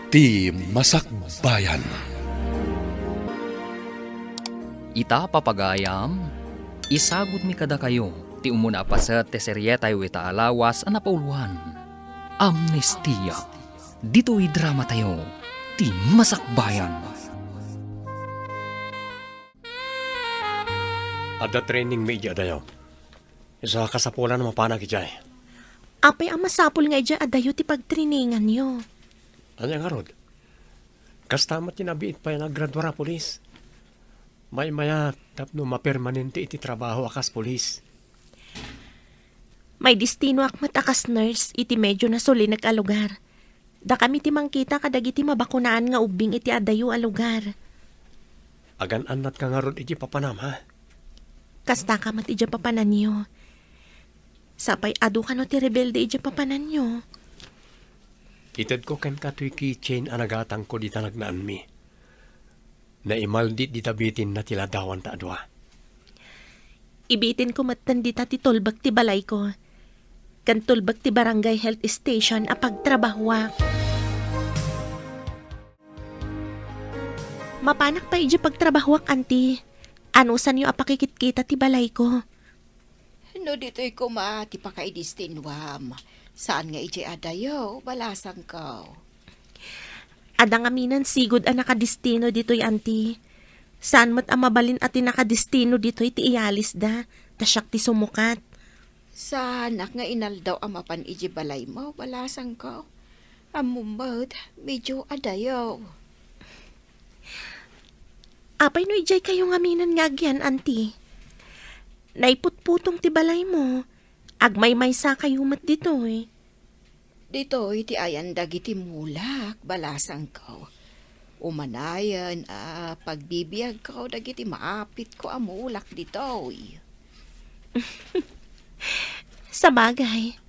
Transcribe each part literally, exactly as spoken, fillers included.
Ti Masakbayan. Ita, papagayam, isagutmi kadakayo ti umuna a paset ti serietayo ita a lawas a napauloan, Amnestia. Ditoy dramatayo, Ti Masakbayan. Adda trainingmi idiay adayo. Isu a kasapulan a mapanak idiay. Apay a masapul nga idiay adayo ti pagtraininganyo? Ania ngarud? Kasta met ti nabiit pay a naggraduar a pulis. Maymayat tapno mapermanente iti trabaho a kas pulis. Maidistinoak met a kas nurse iti medyo nasulinek a lugar. Dakami ti mangkita kadagiti mabakunaan nga ubbing iti adayo a lugar. Agan-annatka ngarud iti papanam, ha? Kastaka met iti papananyo. Sapay adu kano ti rebelde iti papananyo. Itedko kenka toy keychain a nagatangko dita nagnaanmi. Naimaldit dita bitinna ti ladawanta a dua. Ibitinko metten dita ti tulbek ti balayko. Ken tulbek ti barangay health station a pagtrabahoak. Mapanak pay idiay pagtrabahoak, anti. Anusanyo a pakikitkita ti balayko? No ditoy koma ti pakaidistinoam, saan nga idiay adayo, balasangko. Adda ngamin sigud a nakadistino ditoy, anti. Saan met a mabalin a ti nakadistino ditoy ti iyalisda, ta siak ti sumukat. Saanak nga inaldaw a mapan idiay balaymo, balasangko. Ammom met, medyo adayo. Apay no idiay kayo ngamin nga agyan, anti? Naiputputong ti balaymo. Agmaymaysa kayo met ditoy. Ditoy ti ayan dagiti mulak, balasangko. Umanayen a pagbibiagko dagiti maapitko a mulak ditoy. Sabagay,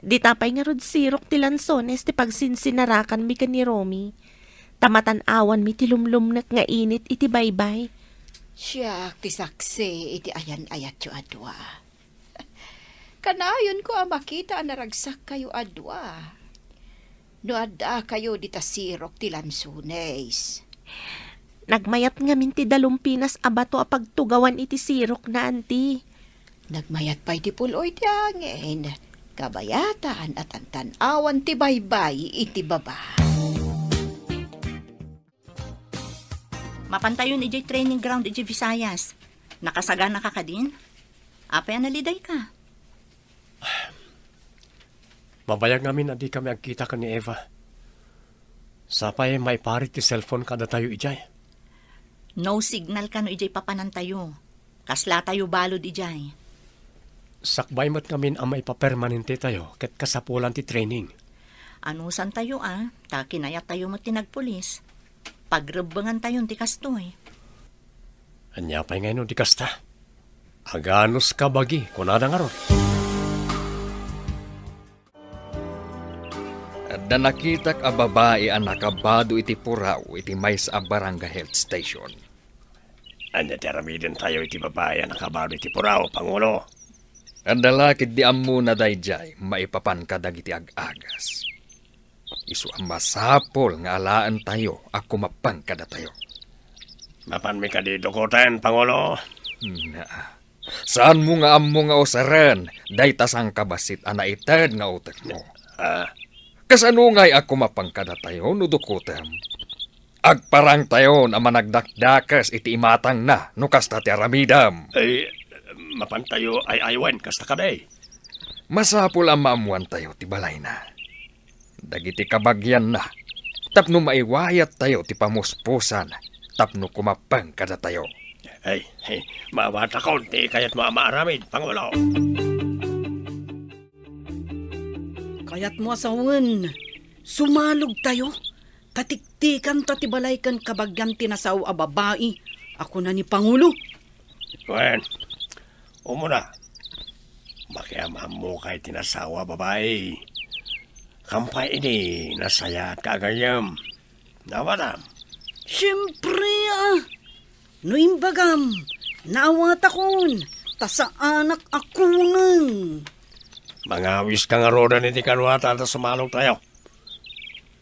dita pay ngarud sirok ti lansones ti pagsinsinarakanmi ken ni Romy. Ta matan-awanmi ti lumlumnek nga init iti baybay. Siak ti saksi iti ayan-ayatyo a dua. Kanayonko a makita a naragsakkayo a dua. No addakayo dita sirok ti lansones. Nagmayat ngamin ti dalumpinas a bato a pagtugawan iti sirokna, anti. Nagmayat pay ti pul-oy ti angin. Kabayatan a tantan-awan ti baybay iti baba. Mapantayon idiay training ground idiay Visayas. Nakasaganaka kadin? Apay a nalidayka? Mabayag ngamin a dikami agkita ken ni Eva. Sapay maiparit ti cellphone kadatayo idiay. No signal kano idiay papanantayo. Kaslatayo balud idiay. Sakbay met ngamin a maipapermanentetayo ket kasapulan ti training. Anusantayo a, ta kinayattayo met ti nagpulis. Pagrebbengantayon ti kastoy. Ania pay ngay no di kasta? Aganus kabagi, kunada ngarud. Adda nakitak a babai a nakabado iti puraw iti maysa a barangay health station. Ania ti aramidentayo iti babai a nakabado iti puraw, Pangulo? Adda la ketdi ammona daydiay maipapan kadagiti ag-agas. Isu a masapul nga alaentayo a kumappeng kadatayo. Mapanmi kadi dukoten, Pangulo? Naa. Saanmo nga ammo nga usaren dayta sangkabassit a naited nga utekmo? Ah. Kasano ngay a kumappeng kadatayo no dukotem? Agparangtayon a managdakdakes iti imatangna no kasta ti aramidem. Ay, mapantayo ay-aywen kasta kadi. Masapul a maammoantayo ti balayna. Dagiti kabagianna, tapno maiwayattayo ti pamuspusan tapno kumappeng kadatayo. Ay, ay, maawatakon ti kayatmo a maaramid, Pangulo. Kayatmo a sawen, sumalogtayo, ta tiktikanta ti balay ken kabagian ti nasao a babai a kuna ni Pangulo. Wen, umuna, makiam-ammokay ti nasao a babai. Kampay idi nasayaat ka agayem. Nawatam. Siempre, ah. No imbagam, naawatakon, ta saanak a kuneng. Mangawiska ngaruden iti kaduata ta sumalogtayo.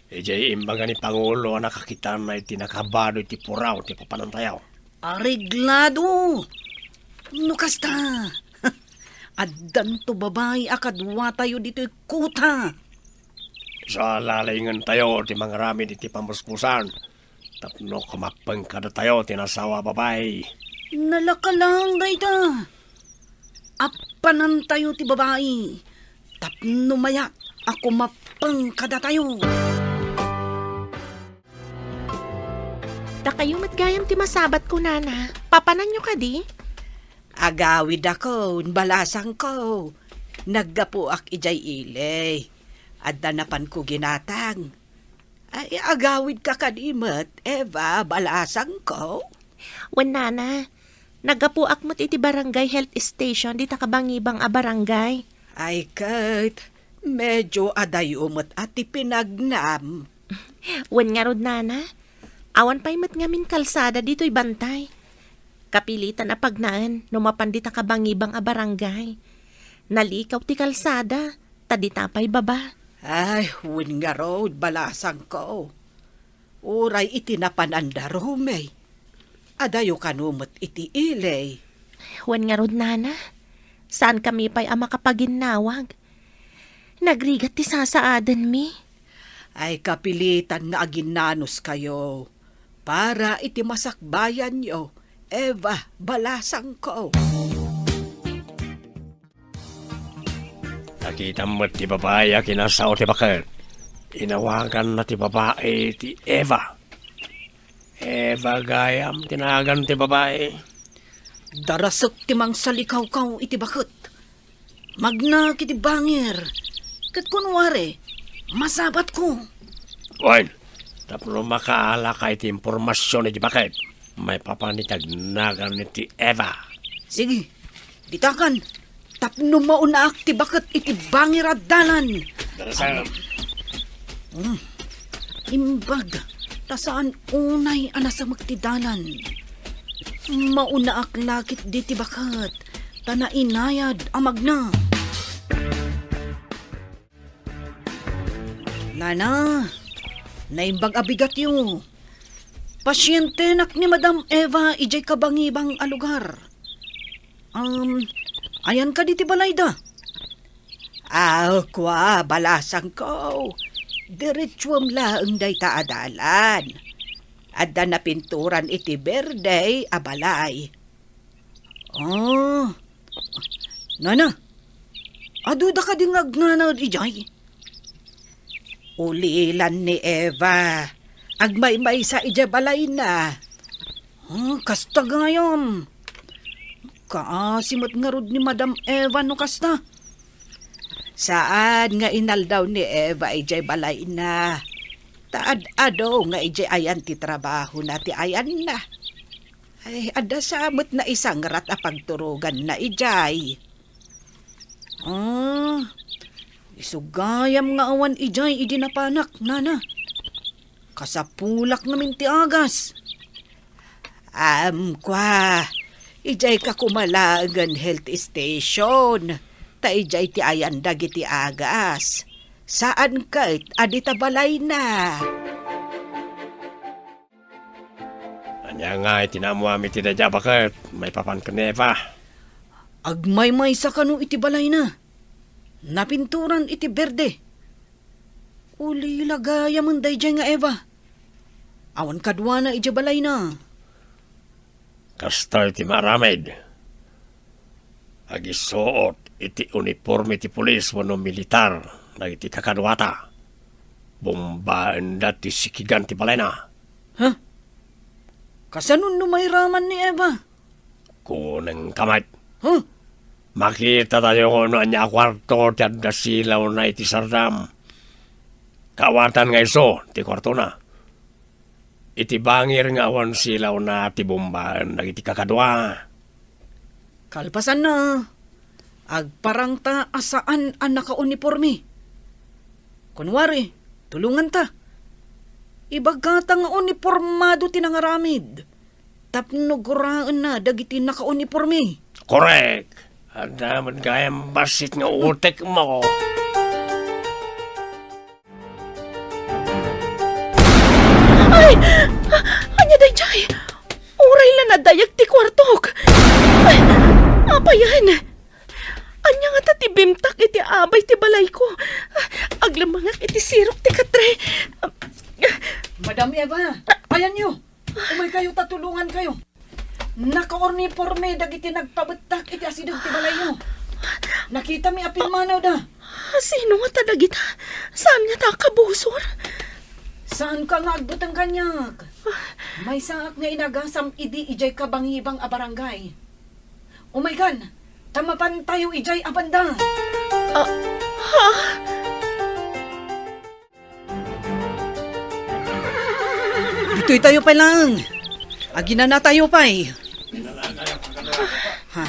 Idiay imbaga ni Pangulo a nakakitanna iti nakabado iti puraw ti papanantayo. Areglado! No kasta, addanto babai a kaduatayo ditoy kuta. Isu a lalingentayo ti mangaramid iti pamuspusan tapno kumappeng kadatayo ti nasawa a babai. Nalaka laeng dayta. Appanantayo ti babai tapno mayat a kumappeng kadatayo. Dakayo met gayam ti masabatko, nana. Papananyo kadi? Agawidakon, balasangko. Naggapuak idiay ili. Adda napanko ginatang. Ay, agawidka kadi met, Eva, balasangko? Wen, nana. Naggapuak met iti barangay health station dita kabangibang a barangay. Ay ket, medyo adayo met a ti pinagnam. Wen ngarud, nana. Awan pay met ngamin kalsada ditoy bantay. Kapilitan a pagnaen no mapan dita kabangibang a barangay. Nalikaw ti kalsada, ta dita pay baba. Ay, wen ngarud, balasangko. Uray iti napananda, Rome. Adayo kano met iti ili. Wen ngarud, nana. Saankami pay a makapaginnawag. Nagrigat ti sasaadenmi. Ay, kapilitan nga aginnanuskayo para iti masakbayanyo, Eva, balasangko. Nakitam met ti babai a kinasao ti baket. Inawaganna ti babai ti Eva. Eva gayam ti nagan ti babai. Darasek ti mangsalikawkaw iti baket. Magna iti bangir. Ket kunwari, masabatko. Wen, tapno makaalaka iti impormasion iti baket, maipapan iti agnagan ti Eva. Sige, ditakan, tapno maunaak ti baket iti bangir a dalan. Darasem. Hmm. Imbag, ta saan unay a nasamek ti dalan. Maunaak la ketdi ti baket, ta nainayad a magna. Nana, naimbag a bigatyo. Pasientenak ni Madam Eva idiay kabangibang a lugar. Um, ayan kadi ti balayda? Aw, kua, balasangko. Diretsuem laeng dayta a dalan. Adda napinturan iti berde a balay. Ah, nana, aduda kadi nga agnanaed idiay? Ulilan ni Eva. Agmaymaysa idiay balayna. Ah, kasta gayam. Kaasi met ngarud ni Madam Eva no kasta. Saan nga inaldaw ni Eva idiay balayna. Ta ad-adu nga idiay ayan ti trabahona ti ayanna. Ay, adda sa met naisangrat a pagturoganna idiay. Ah, isu gayam nga awan idiay idi napanak, nana. Kasapulak ngamin ti agas. Am, kua, idiay ka koma laengen health station, ta idiay ti ayan dagiti agas. Saan ket a dita balayna. Ania nga iti naammoam iti daydi a baket maipapan ken ni Eva? Agmaymaysa kano iti balayna. Napinturan iti berde. Ulila gayamen daydiay nga Eva. Awan kaduana idiay balayna. Kastoy ti maaramid. Agisuot iti uniporme ti pulis wenno militar dagiti kakaduata. Bombaenda ti sikigan ti balayna. Ha? Kasano no mairaman ni Eva? Kunengka met. Ha? Makitatayo no ania a kuarto ti adda silawna iti sardam. Kaawatan nga isu ti kuartona. Iti bangir nga awan silawna ti bombaen dagiti kakadua. Kalpasanna, agparangta a saan a nakauniporme. Kunwari, tulonganta. Ibagata nga unipormado ti nangaramid tapno guraenna dagiti nakauniporme. Korek! Adda met gayam bassit nga utekmo. Ania daydiay? Uray la nadayag ti kuartok. Ay, apayen? Ania ngata ti bimtak iti abay ti balayko? Aglammangak iti sirok ti katre. Madam Eva, ayanyo. Umaykayo ta tulongankayo. Nakauniporme dagiti nagpabettak iti asideg ti balayyo. Nakitami a pimmanawda. Sino ngata dagita? Saan ngata a kabusor? Saanka nga agbuteng kaniak. Maysaak nga inagasam idi idiay kabangibang a barangay. Umaykan, ta mapantayo idiay a banda. Ah, ha? Ditoy tayo pay laeng. Aginana tayo pay. Ha?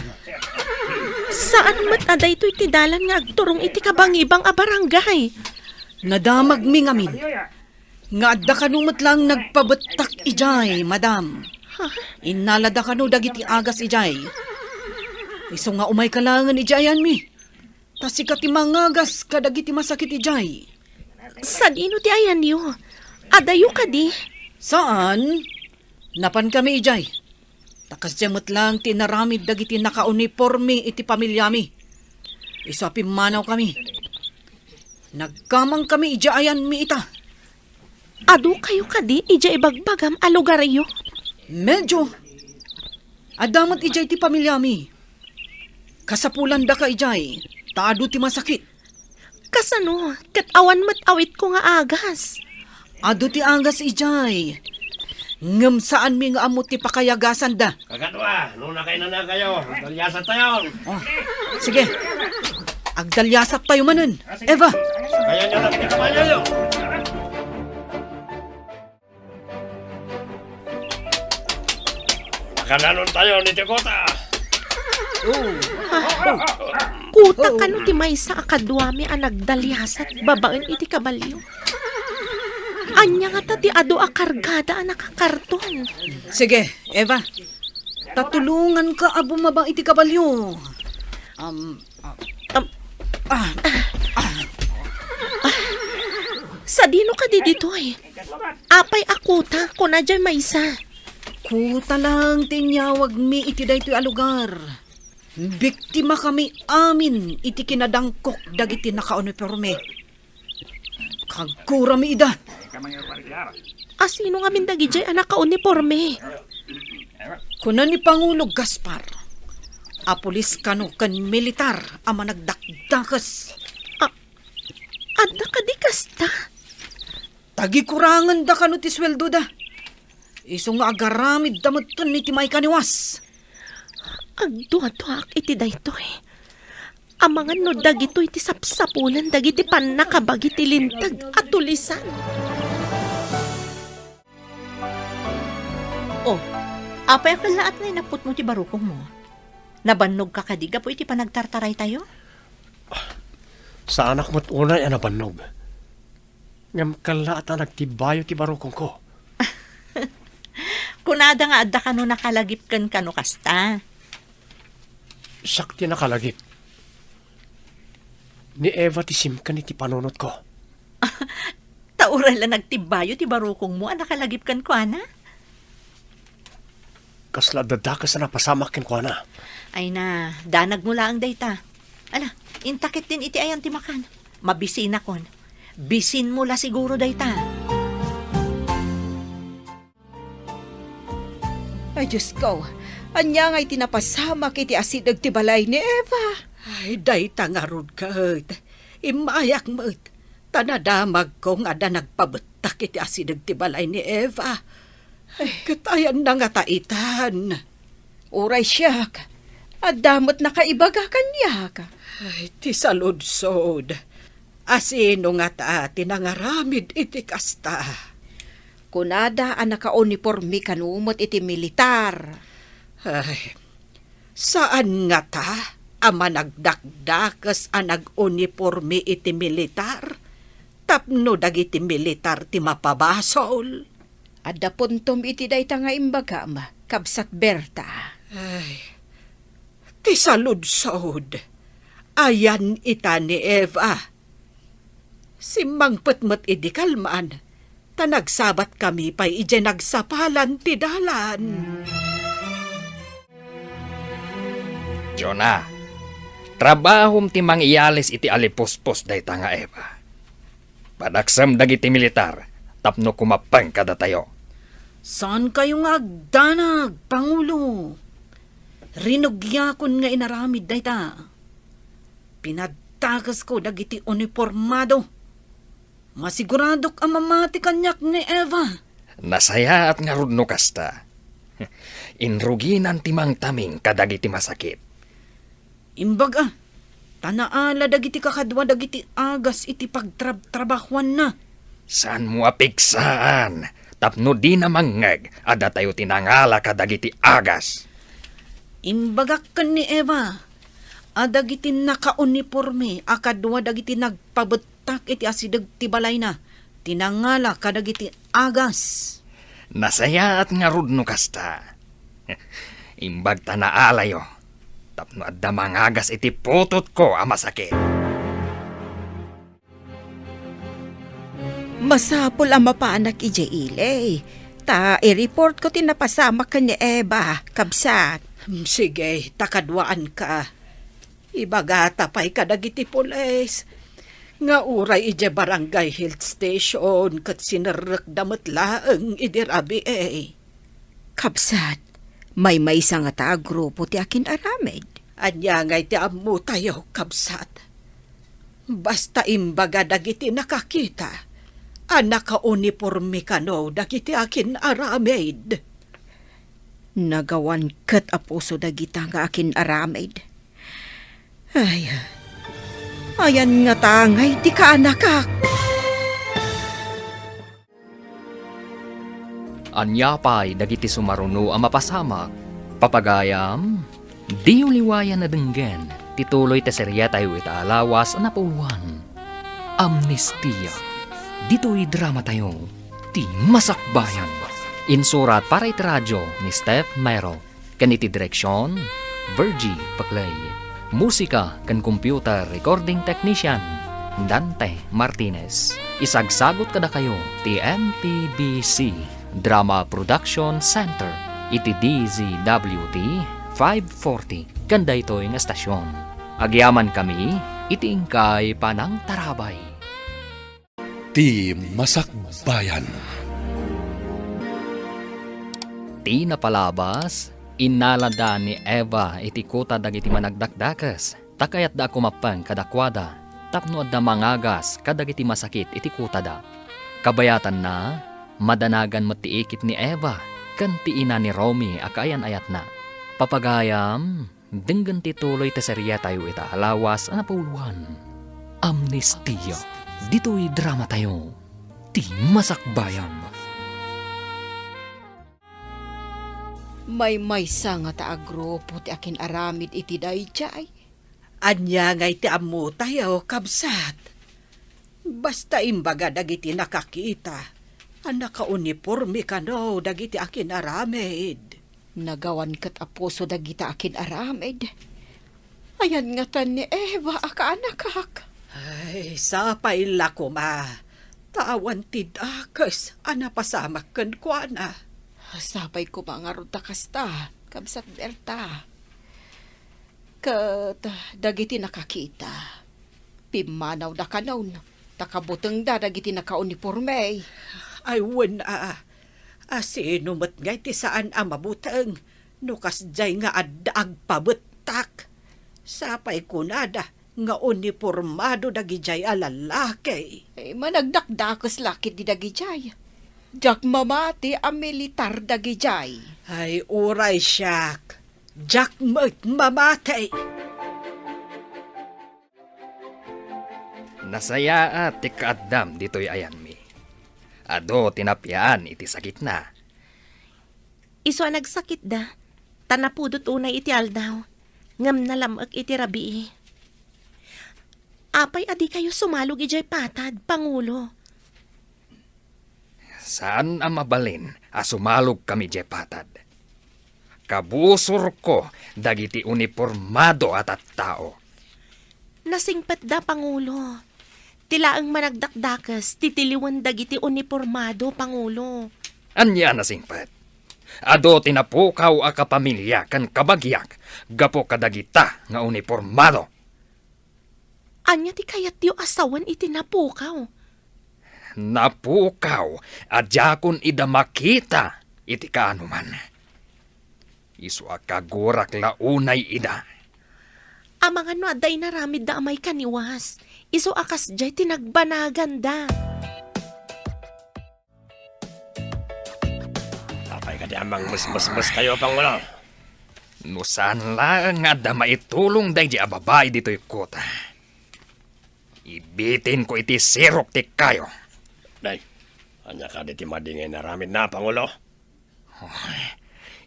Saan met a daytoy ti dalan nga agturong iti kabangibang a barangay? Nadamagmi ngamin nga adda kano met laeng nagpabettak idiay, madam. Ha? Innalada kano dagiti agas idiay. Isu nga umayka laengen idiay ayanmi. Ta sika ti mangagas kadagiti masakit idiay. Sadino ti ayanyo? Adayo kadi? Saan? Napankami idiay. Ta kasdiay met laeng ti inaramid dagiti nakauniporme iti pamiliami. Isu a pimmanawkami. Nagkamangkami idiay ayanmi ita. Adukayo kadi idiay ibagbagam a lugaryo? Medyo. Adda met idiay ti pamiliami. Kasapulandaka idiay, ta adu ti masakit. Kasano? Ket awan met awitko nga agas. Adu ti agas idiay. Ngem saanmi nga ammo ti pakayagasanda. Kakadua, no nakainanakayo, agdaliasat tayon. Oh, sige. Agdaliasat tayo manen. Eva. Sakayan nyo lang, ikaw, kabalyo. Nakananon tayo ni Tikota. Oh. Kuta kano ti maysa a kaduami a nagdaliasat babaen iti kabalyo? Ania ngata ti adu a kargada a nakakarton? Sige, Eva. Ta tulonganka a bumaba iti kabalyo. Um, um, um, ah, ah. Sadino kadi ditoy? Apay a kuta, kuna diay maysa. Kuta lang ti inyawagmi iti daytoy a lugar. Biktima kami amin iti kinadangkok dagiti nakauniporme. Kagkurami ida. Asino ngamin dagidiay a nakauniporme? Kuna ni Pangulo Gaspar, a pulis kano ken militar a managdakdakes. A-, adda kadi kasta? Tagikurangenda kano ti sueldoda. Isu nga agaramidda metten iti maikaniwas. Agduaduaak iti daytoy. Amangan no dagitoy ti sapsapulan dagiti pannakabagi ti linteg a tulisan. Oh, apay a kellaat nga inapputmo ti barukongmo? Nabannogka kadi gapu iti panagtartaraytayo? Saanak met unay a nabannog. Ngem kellaat a nagtibbayo ti barukongko. Kunada nga adda kano nakalagip ken kano kasta. Siak ti nakalagip. Ni Eva ti simken iti panunotko. Ta uray la nagtibbayo ti barukongmo a nakalagip kenkuana? Kasla adda dakes a napasamak kenkuana. Ay na, danagmo laeng dayta. Ala, inta ketdin iti ayan ti makan. Mabisinakon. Bisinmo la siguro dayta. Ay, Diosko, ania ngay ti napasamak iti asideg ti balay ni Eva? Ay, dayta ngarud ket. Immayak met. Ta nadamagko nga adda nagpabettak iti asideg ti balay ni Eva. Ay, ket ayanna ngata itan? Uray siak, adda met nakaibaga kaniak. Ay, ti saludsod. Asino ngata ti nangaramid iti kasta? Kunada a nakauniporme kano met iti militar. Ay, saan ngata a managdakdakes a nag-uniporme iti militar tapno dagiti militar ti mapabasol? Adda puntom iti dayta nga imbagam, Kabsat Berta. Ay, ti saludsod. Ayan ita ni Eva. Simmangpet met idi kalman. ta nagsabatkami pay idiay nagsapalan ti dalan. Jonah, trabahom ti mangiyalis iti alipuspos dayta nga Eva. Padaksem dagiti militar tapno kumappeng kadatayo. Saankayo nga agdanag, Pangulo. Rinugiakon nga inaramid dayta. Pinaddakesko dagiti unipormado. Masiguradok a mamati kaniak ni Eva. Nasayaat ngarud no kasta. Inruginan ti mangtaming kadagiti masakit. Imbag a, ta naala dagiti kakadua dagiti agas iti pagtrabtrabahuanna. Saanmo a pigsaan tapno dina mangngeg a datayo ti nangala kadagiti agas. Imbagak ken ni Eva a dagiti nakauniporme a kadua dagiti nagpabettak iti asideg ti balayna ti nangala kadagiti agas. Nasayaat ngarud no kasta. Imbag ta naalayo tapno adda mangagas iti putotko a masakit. Masapul a mapanak idiay ili, ta i-reportko ti napasamak ken ni Eva, kabsat. Hmm, sige, ta kaduaanka. Ibagata pay kadagiti pulis nga uray idiay barangay health station ket sinerrekda met laeng idi rabii. Kabsat, maymaysa ngata a grupo ti akin-aramid. Ania ngay ti ammotayo, kabsat? Basta imbaga dagiti nakakita a nakauniporme kano dagiti akin-aramid. Nagawan ket a puso dagita nga akin-aramid. Ay, ayan ngata ngay ti kaanakak. Ania pay dagiti sumaruno a mapasamak? Papagayam, diyo liwayan a denggen ti tuloy ti serietayo ita a lawas a napuloan. Amnestia. Ditoy dramatayo, ti Masakbayan. Insurat para iti radio ni Steph Mero. Ken iti direksion, Virgie Paclay. Musika ken computer recording technician, Dante Martinez. Isagsagut kadakayo ti M P B C Drama Production Center iti D Z W T five forty ken daytoy nga estasion. Agyamankami iti inkay panangtarabay. Ti Masakbayan. Ti napalabas, innalada ni Eva iti kuta dagiti managdakdakes, ta kayatda a kumappeng kadakuada, tapno adda mangagas kadagiti masakit iti kutada. Kabayatanna, madanagan met ti ikit ni Eva ken ti ina ni Romy a kaayan-ayatna. Papagayam, denggen ti tuloy ti serietayo ita a lawas a napuloan. Amnestia. Ditoy dramatayo, ti Masakbayan. Maymaysa ngata a grupo ti akin-aramid iti daydiay. Ania ngay ti ammotayo, kabsat? Basta imbaga dagiti nakakita a nakauniporme kano dagiti akin-aramid. Nagawan ket a puso dagita akin-aramid. Ayan ngatan ni Eva a kaanakak. Ay, sapay la koma, ta awan ti dakes a napasamak kenkuana. Sapay koma ngarud ta kasta, kabsat Berta. Ket dagiti nakakita, pimmanawda kanon, ta kabutengda dagiti nakauniporme. Ay, wen a, a sino met ngay ti saan a mabuteng no kasdiay nga adda agpabettak? Sapay kunada nga unipormado dagidiay a lalaki. Ay, managdakdakes la ketdi dagidiay. Diak mamati a militar dagidiay. Ay, uray siak. Diak met mamati. Nasayaat ti kaaddam ditoy ayanmi. Adu ti napiaan iti sakitna. Isu a nagsakitda, ta napudot unay iti aldaw, ngem nalam-ek iti rabii. Apay a dikayo sumalog idiay patad, Pangulo? Saan a mabalin a sumalogkami idiay patad. Kabusorko dagiti unipormado a tattao. Nasingpetda, Pangulo. Ti laeng managdakdakes ti tiliwen dagiti unipormado, Pangulo. Ania a nasingpet? Adu ti napukaw a kapamilya ken kabagiak gapu kadagita nga unipormado. Ania ti kayatyo a sawen iti napukaw? Napukaw a diakon ida makita iti kaanoman. Isu a kagurak la unay ida. Amangan no adda inaramidda a maikaniwas, isu a kasdiay ti nagbanaganda. Apay kadi a mangmusmusmuskayo, Pangulo? No saan laeng nga adda maitulong daydi a babai ditoy kuta, ibitinko iti sirok ti kayo. Nay, ania kadi ti madi nga inaramidna, Pangulo?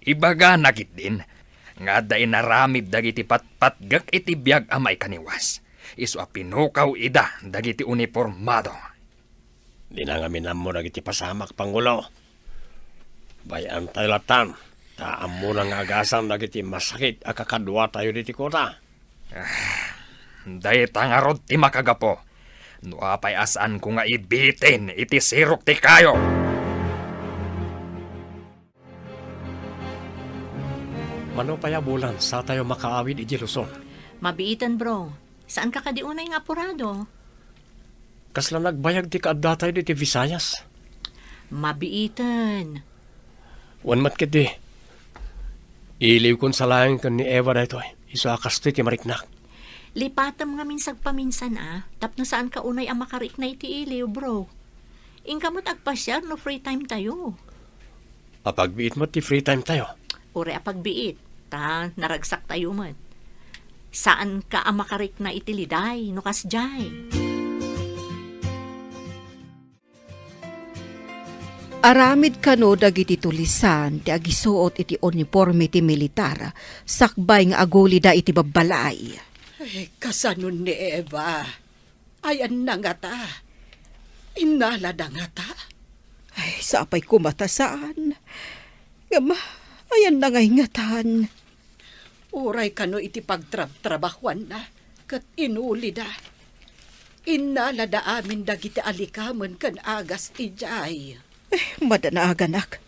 Ibagana ketdin nga adda inaramid dagiti patpatgek iti biag a maikaniwas, isu a pinukaw ida dagiti unipormado. Dina ngamin ammo dagiti pasamak, Pangulo. Bay-antayo lattan, ta ammona nga agasan dagiti masakit a kakaduatayo ditoy kuta. Ah, dayta ngarud ti makagapu no apay a saanko nga ibitin iti sirok ti kayo. Mano pay a bulan satayo makaawid idiay Luzon? Mabiiten, bro. Saanka kadi unay nga apurado? Kasla nagbayag ti kaaddatayo ditoy Visayas. Mabiiten. Wen met ketdi. Iliwkon sa laeng ken ni Eva daytoy. Isu a kastoy ti mariknak. Lipatem ngamin sagpaminsan a, tapno saanka unay a makarikna iti iliw, bro. Inka met agpasiar no free time tayo. Apagbiit met ti free time tayo. Uray apagbiit, ta naragsak tayo met. Saanka a makarikna iti liday no kasdiay. Aramid kano dagiti tulisan ti agisuot iti uniporme ti militar sakbay nga agulida iti babbalay. Ay, kasano ni Eva? Ayanna ngata? Innalada ngata? Ay, sapay koma ta saan. Ngem, ayanna nga ingatan. Uray kano iti pagtrabtrabahuanna ket inulida. Innalada amin dagiti alikamen ken agas idiay. Eh, madanaganak.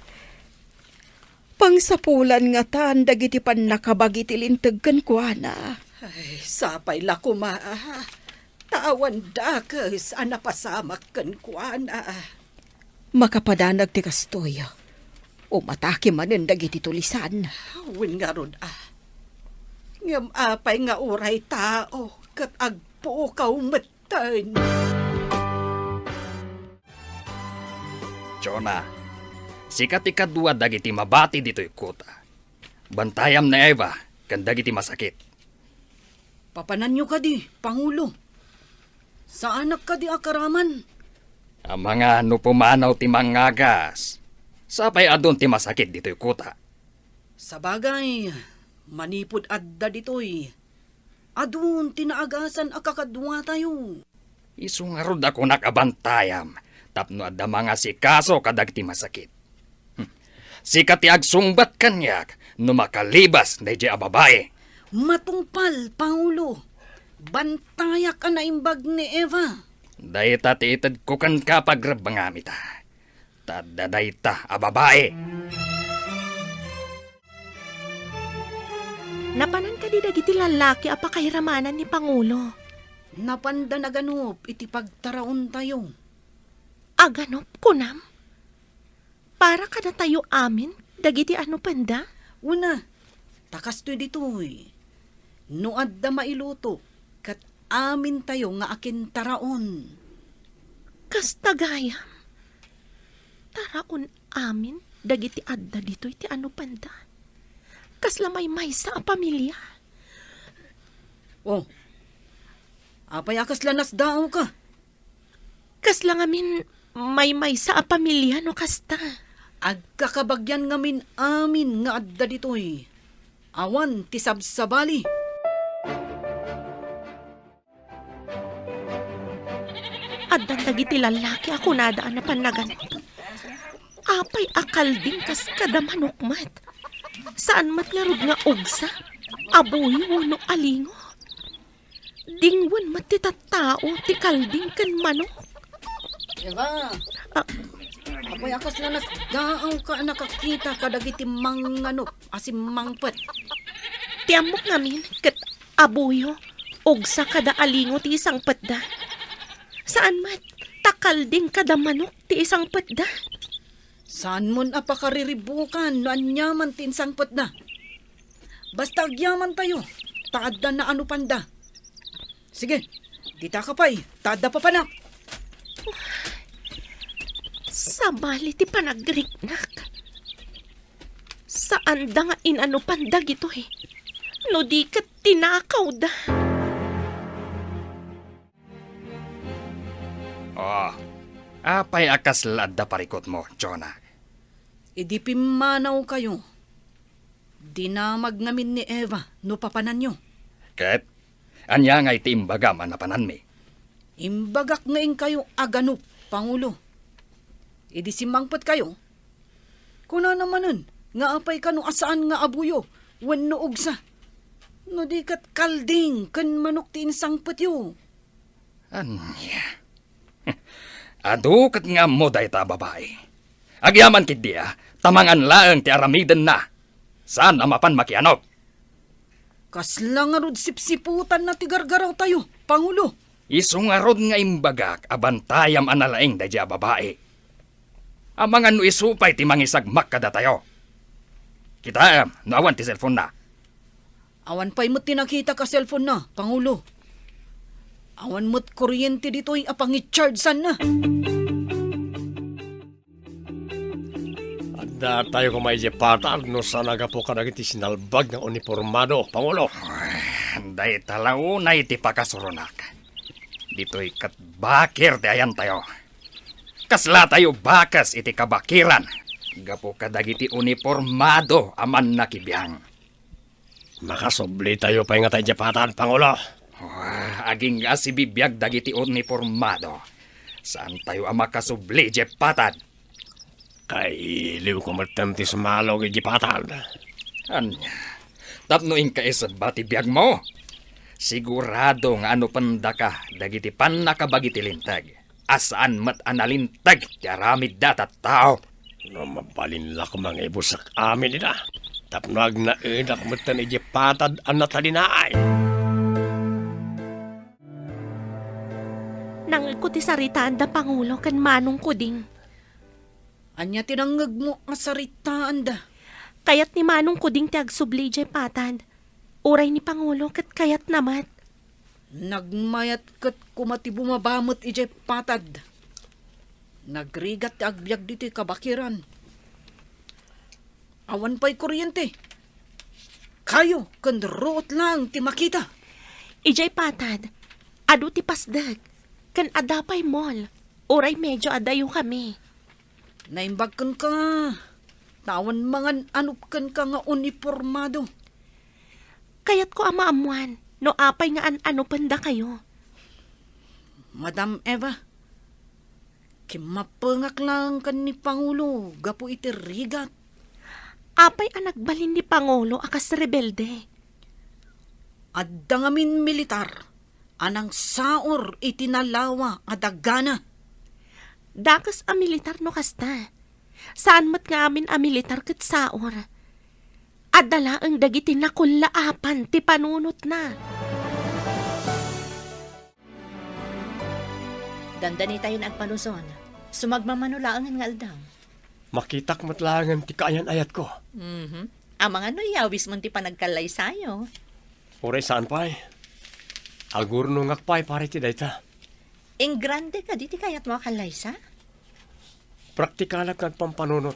Pangsapulan ngatan dagiti pannakabagi ti linteg kenkuana. Ay, sapay la koma, ah. Ta awan dakes a napasamak kenkuana. Makapadanag ti kastoy, umatake manen dagiti tulisan. Wen ngarud, a. Ngem apay nga uray tao ket agpukaw metten? Jonah, sika ti kadua dagiti mabati ditoy kuta. Bantayam ni Eva ken dagiti masakit. Papananyo kadi, Pangulo? Saanak kadi a karaman? Amangan no pumanaw ti mangagas. Sapay adun ti masakit ditoy kuta. Sabagay, manipud adda ditoy, adun ti naagasan a kakaduatayo. Isu ngarud a kunak a bantayam tapno adda mangasikaso kadagiti masakit. Hmm. Sika ti agsungbat kaniak no makalibas daydiay a babai. Matungpal, Pangulo. Bantayak a naimbag ni Eva. Dayta ti itedko kenka, pagrebbengam ita. Ta adda dayta a babai. Napanan kadi dagiti lallaki a pakairamanan ni Pangulo? Napanda naganup iti pagtaraontayo. Aganup, kunam? Para kadatayo amin dagiti anupenda? Una, ta kastoy ditoy. No adda mailuto, ket amintayo nga akintaraon. Kasta gayam, taraon amin dagiti adda ditoy ti anupenda. Kasla maymaysa a pamilia. Oh, apay a kasla nasdaawka? Kasla ngamin maymaysa a pamilia no kasta. Agkakabagian ngamin amin nga adda ditoy. Awan ti sabsabali. Addan dagiti lallaki a kunada a napan naganup. Apay a kalding kas kada manok met. Saan met ngarud nga ugsa, abuy wenno alingo. Dingwen met ti tattao ti kalding ken manok. Eva, Ah. Apay a kasla nasdaawka a nakakita kadagiti manganop a simmangpet? Ti ammok ngamin ket abuyo, ugsa kada alingo ti isangpetda. Saan met, ta kalding kada manok ti isangpetda. Saanmon a pakariribukan no aniaman ti insangpetda. Basta agyamantayo, ta adda naanupanda. Sige, dita ka pay, ta adda papanak. Sabali ti panagriknak. Saanda nga inanupan dagitoy. No di ket tinakawda. Oh, apay a kasla adda parikutmo, Jonah? Idi pimmanawkayo, dinamag ngamin ni Eva no papananyo. Ket ania ngay ti imbagam a napananmi? Imbagak nga inkayo aganop, Pangulo. Idi simmangpetkayo, kunana manen nga apay kano a saan nga abuyo wenno ugsa. No di ket kalding ken manok ti insangpetyo. Ania? Adu ket nga ammo dayta a babai. Agyaman ketdi a, ta mangan laeng ti aramidenna. Saan a mapan makianop. Kasla ngarud sipsiputanna ti gargarawtayo, Pangulo. Isu ngarud nga imbagak a bantayam a nalaing daydiay a babai. Amangan no isu pay ti mangisagmak kadatayo. Kitaem no awan ti cellphone-na. Awan pay met ti nakitak a cellphone-na, Pangulo. Awan met kuryente ditoy a pangichargeanna. Adda tayo koma idiay patad no saan a gapu kadagiti sinalbag nga unipormado, Pangulo. Ay, dayta la unay ti pakasuronak. Ditoy ket bakir ti ayantayo. Kasla tayo bakes iti kabakiran gapu kadagiti unipormado a mannakibiang. Makasubli tayo pay ngata idiay patad, Pangulo. Ah, agingga a sibibiag dagiti unipormado. Saan tayo a makasubli idiay patad. Kailiwko metten ti sumalog idiay patad. Ania? Tapno inka isebba ti biagmo? Sigurado nga anupendaka dagiti pannakabagi ti linteg. A saan met a nalinteg ti aramidda a tattao. No mabalin la koma nga ibusek amin ida, tapno agnaedak metten idiay patad a natalinaay. Nangngegko ti saritaanda Pangulo ken Manong Kuding. Ania ti nangngegmo a saritaanda? Kayat ni Manong Kuding ti agsubli idiay patad. Uray ni Pangulo ket kayatna met. Nagmayat ket koma ti bumaba met idiay patad. Nagrigat ti agbiag ditoy kabakiran. Awan pay kuryente. Kayo ken ruot laeng ti makita. Idiay patad, adu ti pasdek, ken adda pay mall, uray medio adayokami. Naimbag kenka, ta awan mangan-anop kenka nga unipormado. Kayatko a maammoan no apay nga an-anupendakayo. Madam Eva, kimmapengak laeng ken ni Pangulo gapu iti rigat. Apay a nagbalin ni Pangulo a kas rebelde? Adda ngamin militar a nangsaor iti nalawa a dagana. Dakes a militar no kasta. Saan met nga amin a militar ket saor. Adda laeng dagiti nakullaapan ti panunotna. Dandanitayon agpaluson. Sumagmamano laengen nga aldaw. Makitak met laengen ti kaayan-ayatko. Mhm. Amangan no iyawismon ti panagkallaysayo. Uray saan pay. Agurnongak pay para iti dayta. Ingrande kadi ti kayatmo a kallaysa? Praktikalak nga agpampanunot.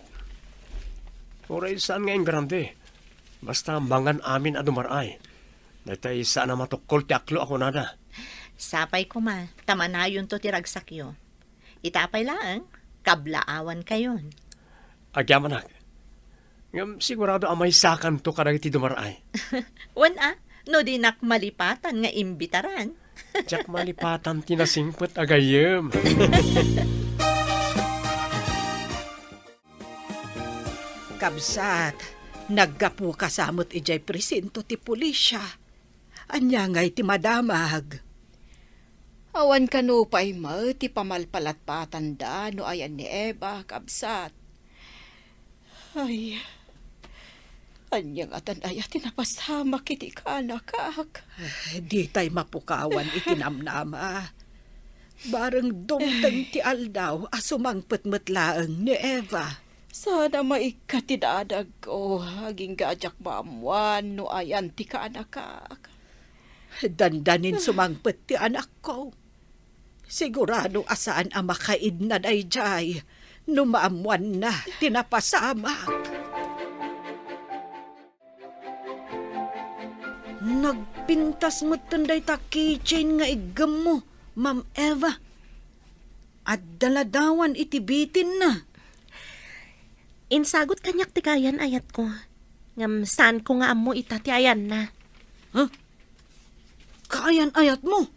Uray saan nga ingrande. Basta mangan amin a dumar-ay. Daytay saan a matukkol ti aklo a kunada. Sapay koma, ta manayonto ti ragsakyo. Ita pay laeng, kablaawankayon. Agyamanak. Ngem sigurado a maysakanto kadagiti dumar-ay. Wen a, no dinak malipatan nga imbitaran. Diak malipatan ti nasingpet a gayyem. Kabsat, naggapuka sa met idiay presinto ti pulisya. Ania ngay ti madamag? Awan kano pay met ti pamalpalatpatanda no ayan ni Eva, kabsat. Ay, ania ngatan aya ti napasamak iti kaanakak? Eh, ditay mapukawan iti namnama. Bareng dumteng ti aldaw a sumangpet met laeng ni Eva. Saan a maikkat ti dadagko, agingga a diak maammuan no ayan ti kaanakak. Dandanin sumangpet ti anakko. Sigurado a saan a makaidna daydiay no maammuanna ti napasamak. Nagpintas metten dayta keychain nga iggemmo, Ma'am Eva. Adda ladawan iti bitinna. Insagut kaniak ti kaayan-ayatko. Ngem saanko nga ammo ita ti ayanna. Ha? Kaayan-ayatmo?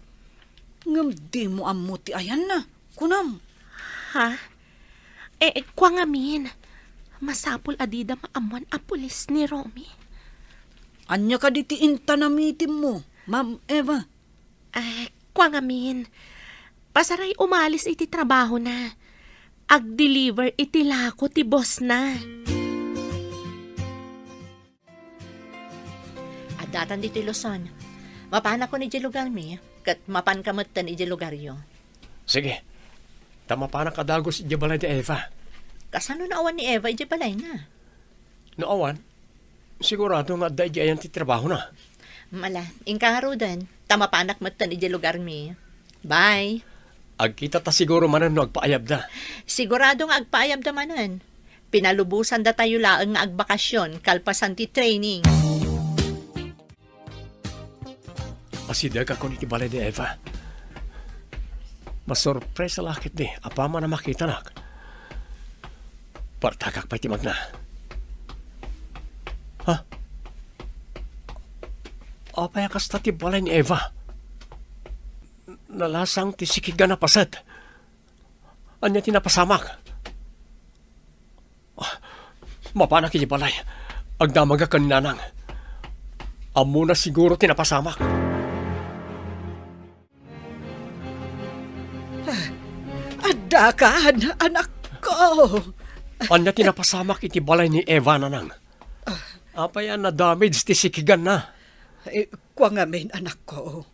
Ngem dimo ammo ti ayanna, kunam? Ha? Eh, kua ngamin, masapul a dida maammuan a pulis ni Romy. Ania kadi ti intanamitimmo, Ma'am Eva? Eh, kua ngamin, pasaray umalis iti trabahona. Agdeliver iti lako ti bossna. Addatan ditoy Luzon. Mapanakon idiay lugarmi, ket mapanka metten idiay lugaryo. Sige. Ta mapanak a dagus idiay balay ni Eva. Kasano no awan ni Eva idiay balayna? No awan, sigurado nga adda idiay ayan ti trabahona. Mala, inka ngaruden, ta mapanak metten idiay lugarmi. Bye. Agkitata siguro manen no agpaayabda. Sigurado nga agpaayabda manen. Pinalubosandatayo laeng nga agbakasyon kalpasan ti training. Asidegakon iti balay ni Eva. Masurpresa la ketdi apaman a makitanak. Partagak pay ti magna. Ha? Apay a kasta ti balay ni Eva? Nalasang ti sikigan a paset. Ania ti napasamak? Ah, mapanak iti balay. Agdamagak ken ni Nanang. Ammona siguro ti napasamak. Ah, addakan, anakko. Ania ti napasamak iti balay ni Eva, Nanang? Apay a nadamage ti sikiganna? Eh, kua ngamin, anakko.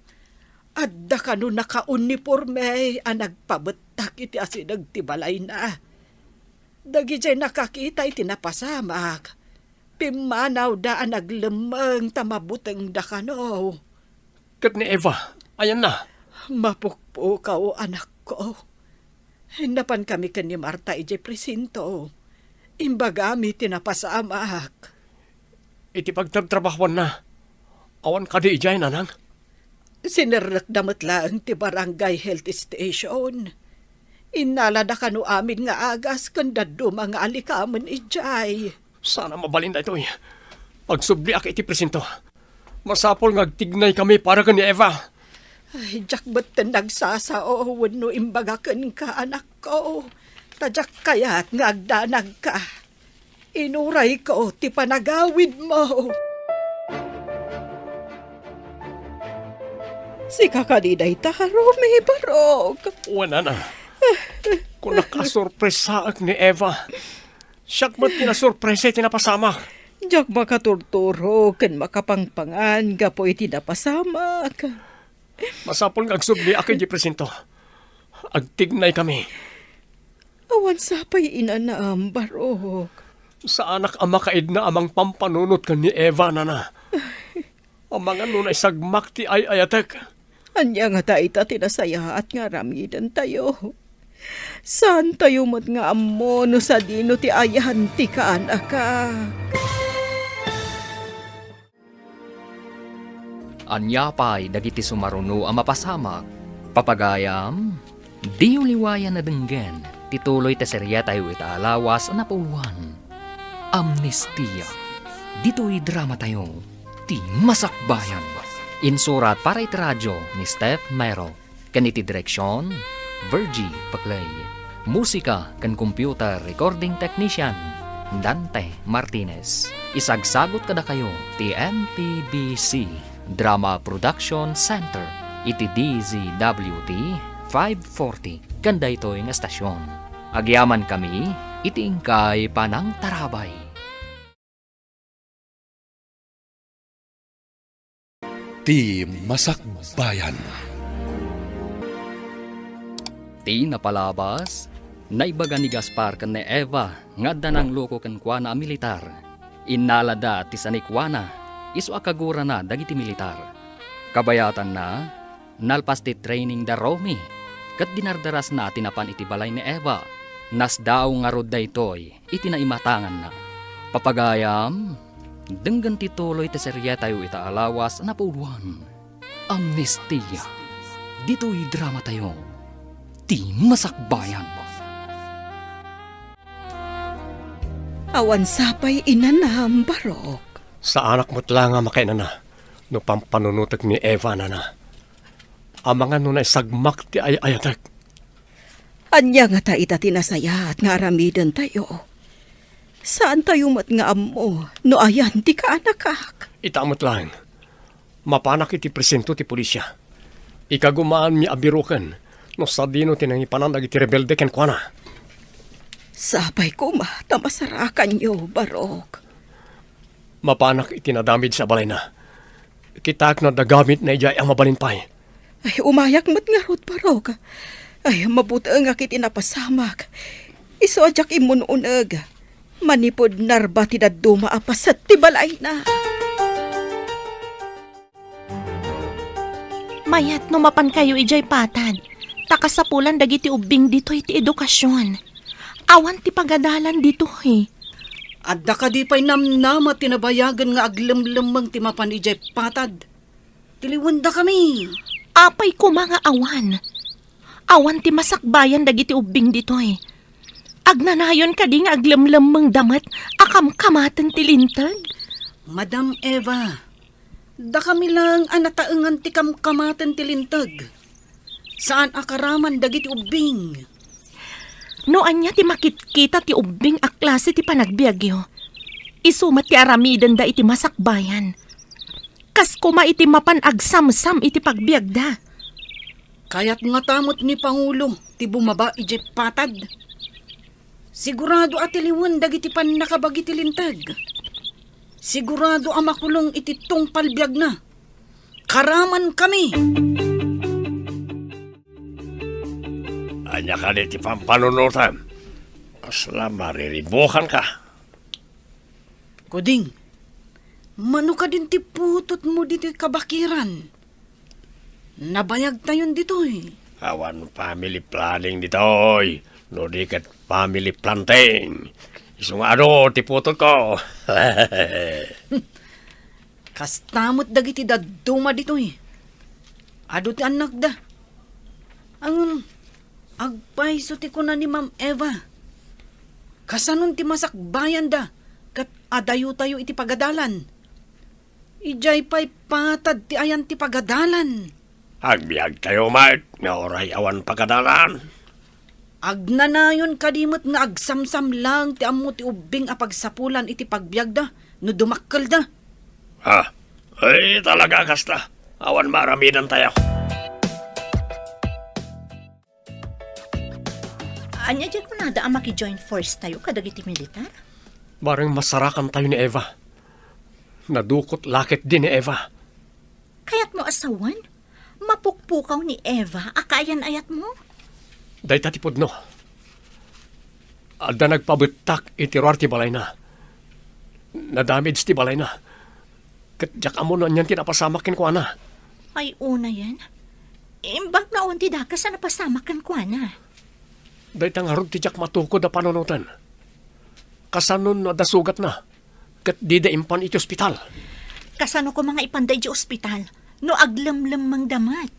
Adda kano nakauniporme a nagpabettak iti asideg ti balayna. Dagidiay nakakita iti napasamak, pimmanawda a naglemmeng ta mabutengda kano. Ket ni Eva, ayanna? Mapukpukaw, anakko. Napankami ken ni Marta idiay presinto. Imbagami ti napasamak. Iti pagtrabtrabahuanna, awan kadi idiay, Nanang? Sinerrekda met laeng ti barangay health station. Innalada kano amin nga agas ken dadduma nga alikamen idiay. Saan a mabalin daytoy. Agsubliak iti presinto. Masapul nga agtignaykami para ken ni Eva. Ay, diak metten nagsasao wenno imbaga kenka, anakko. Ta diak kayat nga agdanagka. Inurayko ti panagawidmo. Sika kadi dayta, Romy, barok? Wen, Nana. Kunak a sorpresaek ni Eva. Siak met ti nasorpresa iti napasamak. Diak makaturturo ken makapangpangan gapu iti napasamak. Masapul nga agsubliak idiay presinto. Agtignaykami. Awan sapay inanam, barok. Saanak a makaidna a mangpampanunot ken ni Eva, Nana. Amangan no naisagmak ti ay-ayatek. Ania ngata ita ti nasayaat nga aramidentayo? Saantayo met nga ammo no sadino ti ayan ti kaanakak. Ania pay dagiti sumaruno a mapasamak? Papagayam, diyo liwayan a denggen ti tuloy ti seriatayo ita a lawas a napuloan, Amnestia. Ditoy dramatayo, ti Masakbayan. Insurat para iti radio ni Steph Mero. Ken iti direksion, Virgie Paclay. Musika ken computer recording technician, Dante Martinez. Isagsagut kadakayo ti M P B C. Drama Production Center iti D Z W T five forty ken daytoy nga estasion. Agyamankami iti inkay panangtarabay. Ti Masakbayan. Ti napalabas, naibaga ni Gaspar ken ni Eva nga adda nangluko kenkuana a militar. Innalada ti sanikuana, isu a kagurana dagiti militar. Kabayatanna, nalpas ti training da Romy, ket dinardarasna ti napan iti balay ni Eva. Nasdaaw ngarud daytoy iti naimatanganna. Papagayam, denggen ti tuloy ti serietayo ita a lawas a napuloan. Amnestia. Ditoy dramatayo, Ti Masakbayan. Awan sapay inanam, Barok. Saanak met la nga makainana no pampanunotek ni Eva, nana. Amangan no naisagmak ti ay-ayatek. Ania ngata ita ti nasayaat nga aramidentayo? Saantayo met nga ammo no ayan ti kaanakak. Ita met laeng, mapanak iti presinto ti polisia. Ikagumaanmi a biroken no sadino ti nangipanan dagiti rebelde kenkuana. Sapay koma ta masarakanyo, Barok. Mapanak iti nadamage a balayna. Kitaek no adda gamitna idiay a mabalin pay. Ay, umayak met ngarud, Barok. Ay, mabutengak iti napasamak. Isu a diak immun-uneg. Manipud narba ti dadduma a paset ti balayna. Mayat no mapankayo idiay patad, ta kasapulan dagiti ubbing ditoy ti edukasion. Awan ti pagadalan ditoy. Adda kadi pay namnama ti nabayagen nga aglemlemmeng ti mapan idiay patad? Tiliwendakami. Apay koma nga awan? Awan ti masakbayan dagiti ubbing ditoy. Agnanayon kadi nga aglemlemmengda met a kamkamaten ti linteg? Madam Eva, dakami laeng a nataengan ti kamkamaten ti linteg. Saan a karaman dagiti ubbing. No ania ti makitkita ti ubbing a klase ti panagbiagyo, isu met ti aramidenda iti masakbayan. Kas koma iti mapan agsamsam iti pagbiagda. Kayat ngata met ni Pangulo ti bumaba idiay patad. Sigurado a tiliwen dagiti pannakabagi ti linteg. Sigurado a makulong iti tungpal biagna. Karamankami! Ania kadi ti pampanunotem? Kasla mariribukanka. Kuding, mano kadin ti putotmo ditoy kabakiran? Nabayagtayon ditoy. Awan family planning ditoy, no di ket family planting. Isu nga adu ti putotko. Kasta met dagiti dadduma ditoy. Adu ti annakda. Ngem, agpayso ti kuna ni Ma'am Eva. Kasanon ti masakbayanda ket adayotayo iti pagadalan? Idiay pay patad ti ayan ti pagadalan. Agbiagtayo met nga uray awan pagadalan. Agnanayon kadi met nga agsamsam laeng ti ammo ti ubbing a pagsapulan iti pagbiagda no dumakkelda? Ah, ay, talaga kasta. Awan maaramidantayo. Ania diay kunada a maki-join force tayo kadagiti militar? Bareng masarakan tayo ni Eva. Nadukot la ketdi ni Eva. Kayatmo a sawen? Mapukpukaw ni Eva a kaayan-ayatmo? Dayta ti pudno. Adda nagpabettak iti ruar ti balayna. Nadamage ti balayna. Ket diak ammo no anian ti napasamak kenkuana. Ay, unayen. Imbag nga awan ti dakes a napasamak kenkuana. Dayta ngarud ti diak matukod a panunoten. Kasanon no adda sugatna, ket dida impan iti ospital? Kasano koma nga ipanda iti ospital no aglemlemmengda met?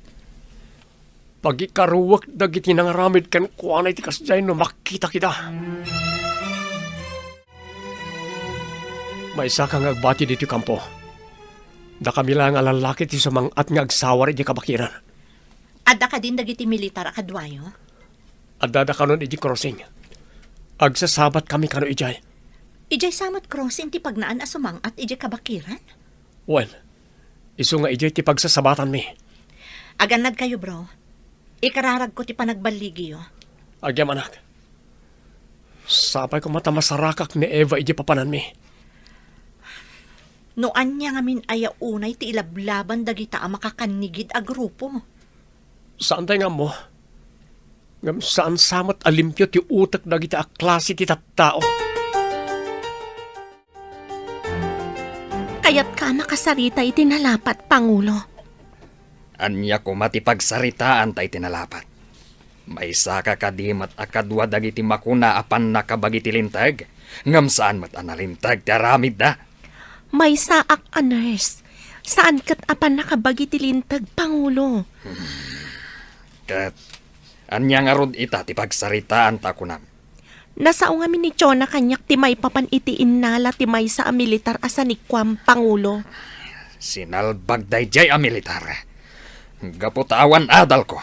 Pagikaruek dagiti nangaramid kenkuana iti kasdiay no makitak ida. Maysaka nga agbati ditoy kampo. Dakami laeng a lallaki ti sumang-at nga agsawar idiay kabakiran. Adda kadin dagiti militar a kaduayo? Addada kanon idiay crossing. Agsasabatkami kano idiay. Idiay sa met crossing ti pagnaan a sumang-at idiay kabakiran? Wen, Isu nga idiay ti pagsasabatanmi. Agannadkayo, bro. Ikararagko ti panagballigiyo. Agyamanak. Sapay koma ta masarakak ni Eva idiay papananmi. No ania ngamin aya unay ti ilablaban dagita a makakannigid a grupo? Saantay nga ammo. Ngem saan sa met a limpio ti utek dagiti a klase ti tattao. Kayatka a makasarita iti nalapat, Pangulo? Ania koma ti pagsaritaanta iti nalapat? Maysaka kadi met a kadua dagiti makuna a pannakabagi ti linteg, ngem saan met a nalinteg ti aramidda? Maysaak a nurse. Saan ket a pannakabagi ti linteg, Pangulo. Ket ania ngarud ita ti pagsaritaanta a kunam? Nasao ngamin ni Jonah kaniak ti maipapan iti innala ti maysa a militar a sanikuam, Pangulo. Sinalbag daydiay a militar. Gapu ta awan adalko,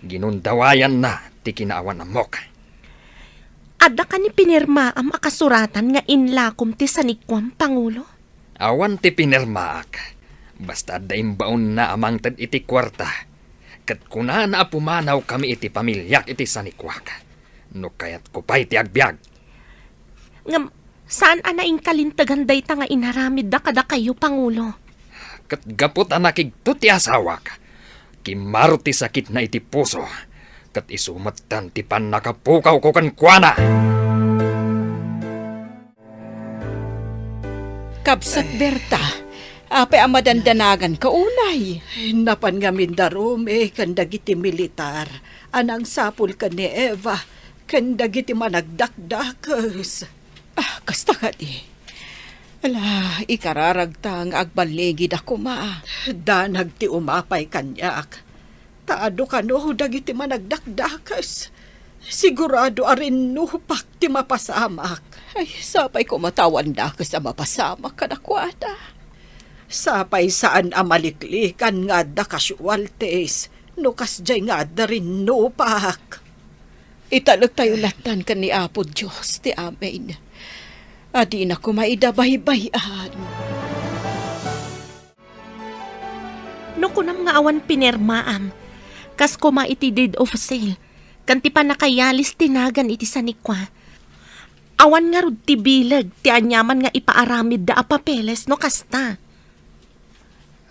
ginundawayanna ti kinaawan-ammok. Adda kani pinirmaam a kasuratan nga inlakom ti sanikuam, Pangulo? Awan ti pinirmaak. Basta adda imbaonna a mangted iti kuarta. Ket kunana a pumanawkami iti pamiliak iti sanikuak. No kayatko pay ti agbiag. Ngem, saan a naingkalintegan dayta nga inaramidda kadakayo, Pangulo? Ket gapu ta nakigto ti asawak, kimmaro ti sakitna iti puso, ket isu metten ti pannakapukawko kenkuana. Kabsat Berta, apay a madandanaganka unay? Napan ngamin da Rome ken dagiti militar a nangsapul ken ni Eva ken dagiti managdakdakes. Ah, kasta kadi. Ala, ikararagta nga agballigida koma. Danag ti umapay kaniak. Ta adu kano dagiti managdakdakes. Sigurado a rinnupak ti mapasamak. Ay, sapay koma ta awan dakes a mapasamak kadakuada. Sapay saan a maliklikan nga adda casualties no kasdiay nga adda rinnupak. Italektayo lattan ken ni Apo Dios ti amin a dina koma ida baybay-an. No kunam nga awan pinirmaam, kas koma iti deed of sale, ken ti pannakayalis ti nagan iti sanikua, awan ngarud ti bileg ti aniaman nga ipaaramidda a papeles no kasta.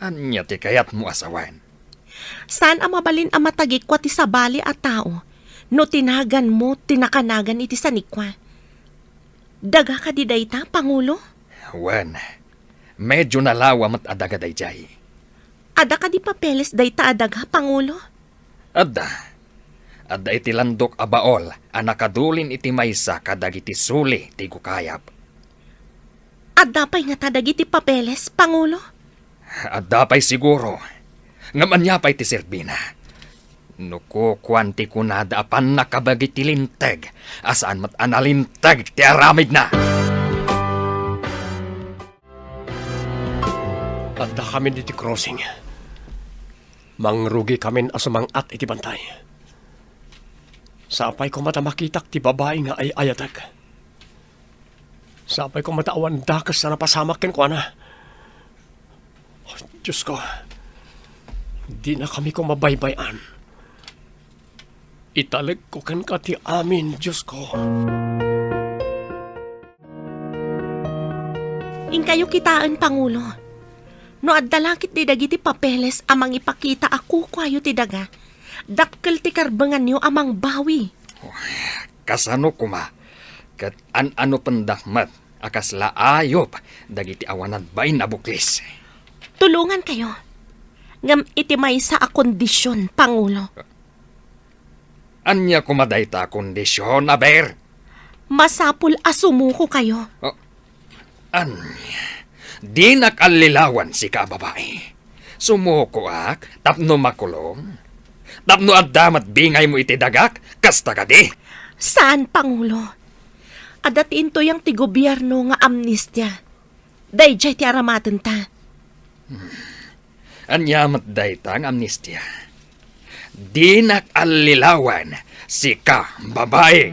Ania ti kayatmo a sawen? Saan a mabalin a matagikua ti sabali a tao no ti naganmo ti nakanagan iti sanikua. Daga kadi dayta, Pangulo? Wen, medyo nalawa met a daga daydiay. Adda kadi papeles dayta a daga, Pangulo? Adda. Adda iti landok a baol a nakadulin iti maysa kadagiti suli ti gukayab. Adda pay ngata dagiti papeles, Pangulo? Adda pay siguro. Ngem ania pay ti serbina? No kukuan ti kunada a pannakabagi ti linteg, a saan met a nalinteg ti aramidna. Addakamin iti crossing. Mangrugikamin a sumang-at iti bantay. Sapay koma ta makitak ti babai nga ay-ayatek. Sapay koma ta awan dakes a napasamak kenkuana. Oh, Diosko, dinakami koma baybay-an. Italekko kenka ti amin, Diosko. Inkayo kitaen, Pangulo. No adda la ketdi dagiti papeles a mangipakita a kukuayo ti daga, dakkel ti karbenganyo a mangbawi. Kasano koma ket an-anopendak met a kasla ayup dagiti awan agbain a buklis? Tulongankayo, ngem iti maysa a kondision, Pangulo. Ania koma dayta a kondision, aber? Masapul a sumukokayo. Oh, ania? Dinak allilawan, sika a babai. Sumukoak tapno makulong? Tapno adda met bingaymo iti dagak, kasta kadi? Saan, Pangulo. Adda ti intuyang ti gobierno nga amnestia. Daydiay ti aramatenta. Ania met dayta nga amnestia? Dinak allilawan, sika, babai!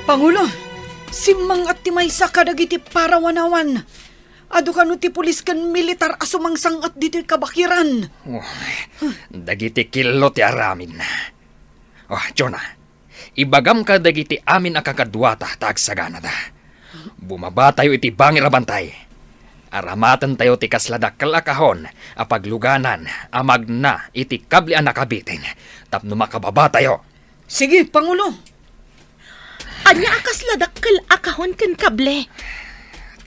Pangulo, simmang-at ti maysa kadagiti parawanawan. Adu kano ti pulis ken militar a sumangsang-at ditoy kabakiran? Oh, dagiti killo ti aramidna. Oh, Jonah, ibagam kadagiti amin a kakaduata ta agsaganada. Bumabatayo iti bangir a bantay. Aramatentayo ti kasla dakkel a kahon a pagluganan a magna iti kable a nakabitin tapno makababatayo. Sige, Pangulo. Ania a kasla dakkel a kahon ken kable?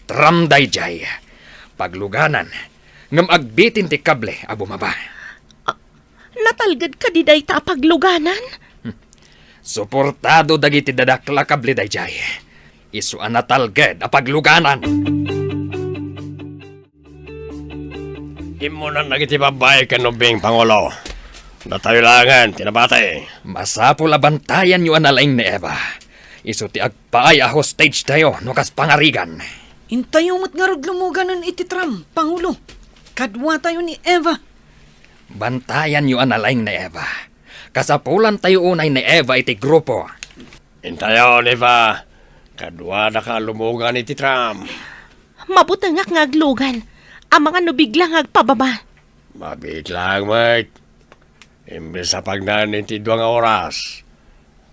Tram daydiay. Pagluganan, ngem agbitin ti kable a bumaba. Ah, natalged kadi dayta a pagluganan? Suportado dagiti dadakkel a kable daydiay. Isu a natalged a pagluganan. Immunan dagiti babbai ken ubbing, Pangulo. Datayo laengen ti nabati. Masapul a bantayanyo a nalaing ni Eva. Isu ti agpaay a hostage tayo no kas pangarigan. Intayo met ngarud lumuganen iti tram, Pangulo. Kaduatayo ni Eva. Bantayanyo a nalaing ni Eva. Kasapulantayo unay ni Eva iti grupo. Intayon, Eva. Kaduadaka a lumugan iti tram. Mabutengak nga aglugan. Amangan no bigla nga agpababa. Mabiit laeng met. Imbes a pagnaen iti dua nga oras,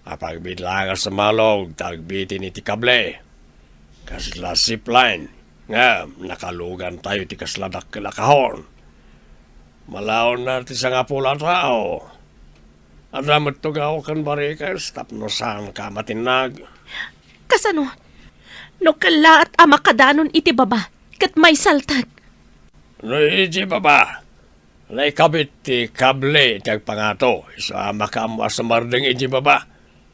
apagbiit laeng a sumalog ta agbitin iti kable. Kasla zipline, ngem nakalugantayo iti kasla dakkel a kahon. Malaonna ti sangapulo a tao. Adda met tugaw ken barikes tapno saanka a matinnag. Kasano? No kellaat a makadanon iti baba, ket maisaltak. No idiay baba, naikabit ti kable iti agpangato, isu a makaammo a sumardeng idiay baba,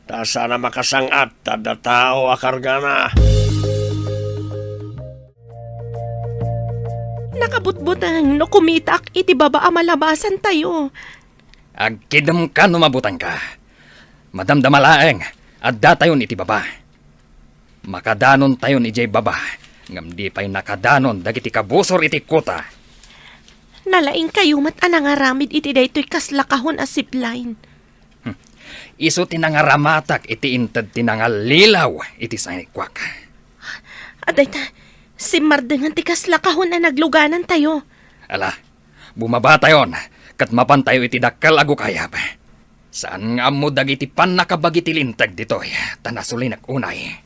ta saan a makasang-at ta adda tao a kargana. Nakabutbuteng no kumitaak iti baba a malabasantayo. Agkidemka no mabutengka. Madamdama laeng, addatayon iti baba. Makadanontayon idiay baba, ngem di pay nakadanon dagiti kabusor iti kuta. Nalaingkayo met a nangaramid iti daytoy kasla kahon a zipline. Hmm. Isu ti nangaramatak iti inted ti nangallilaw iti sanikuak. Adayta, simmardengan ti kasla kahon a nagluganantayo. Ala, bumabatayon, ket mapantayo iti dakkel a gukayab. Saan nga ammo dagiti pannakabagi ti linteg ditoy, ta nasulinak unay.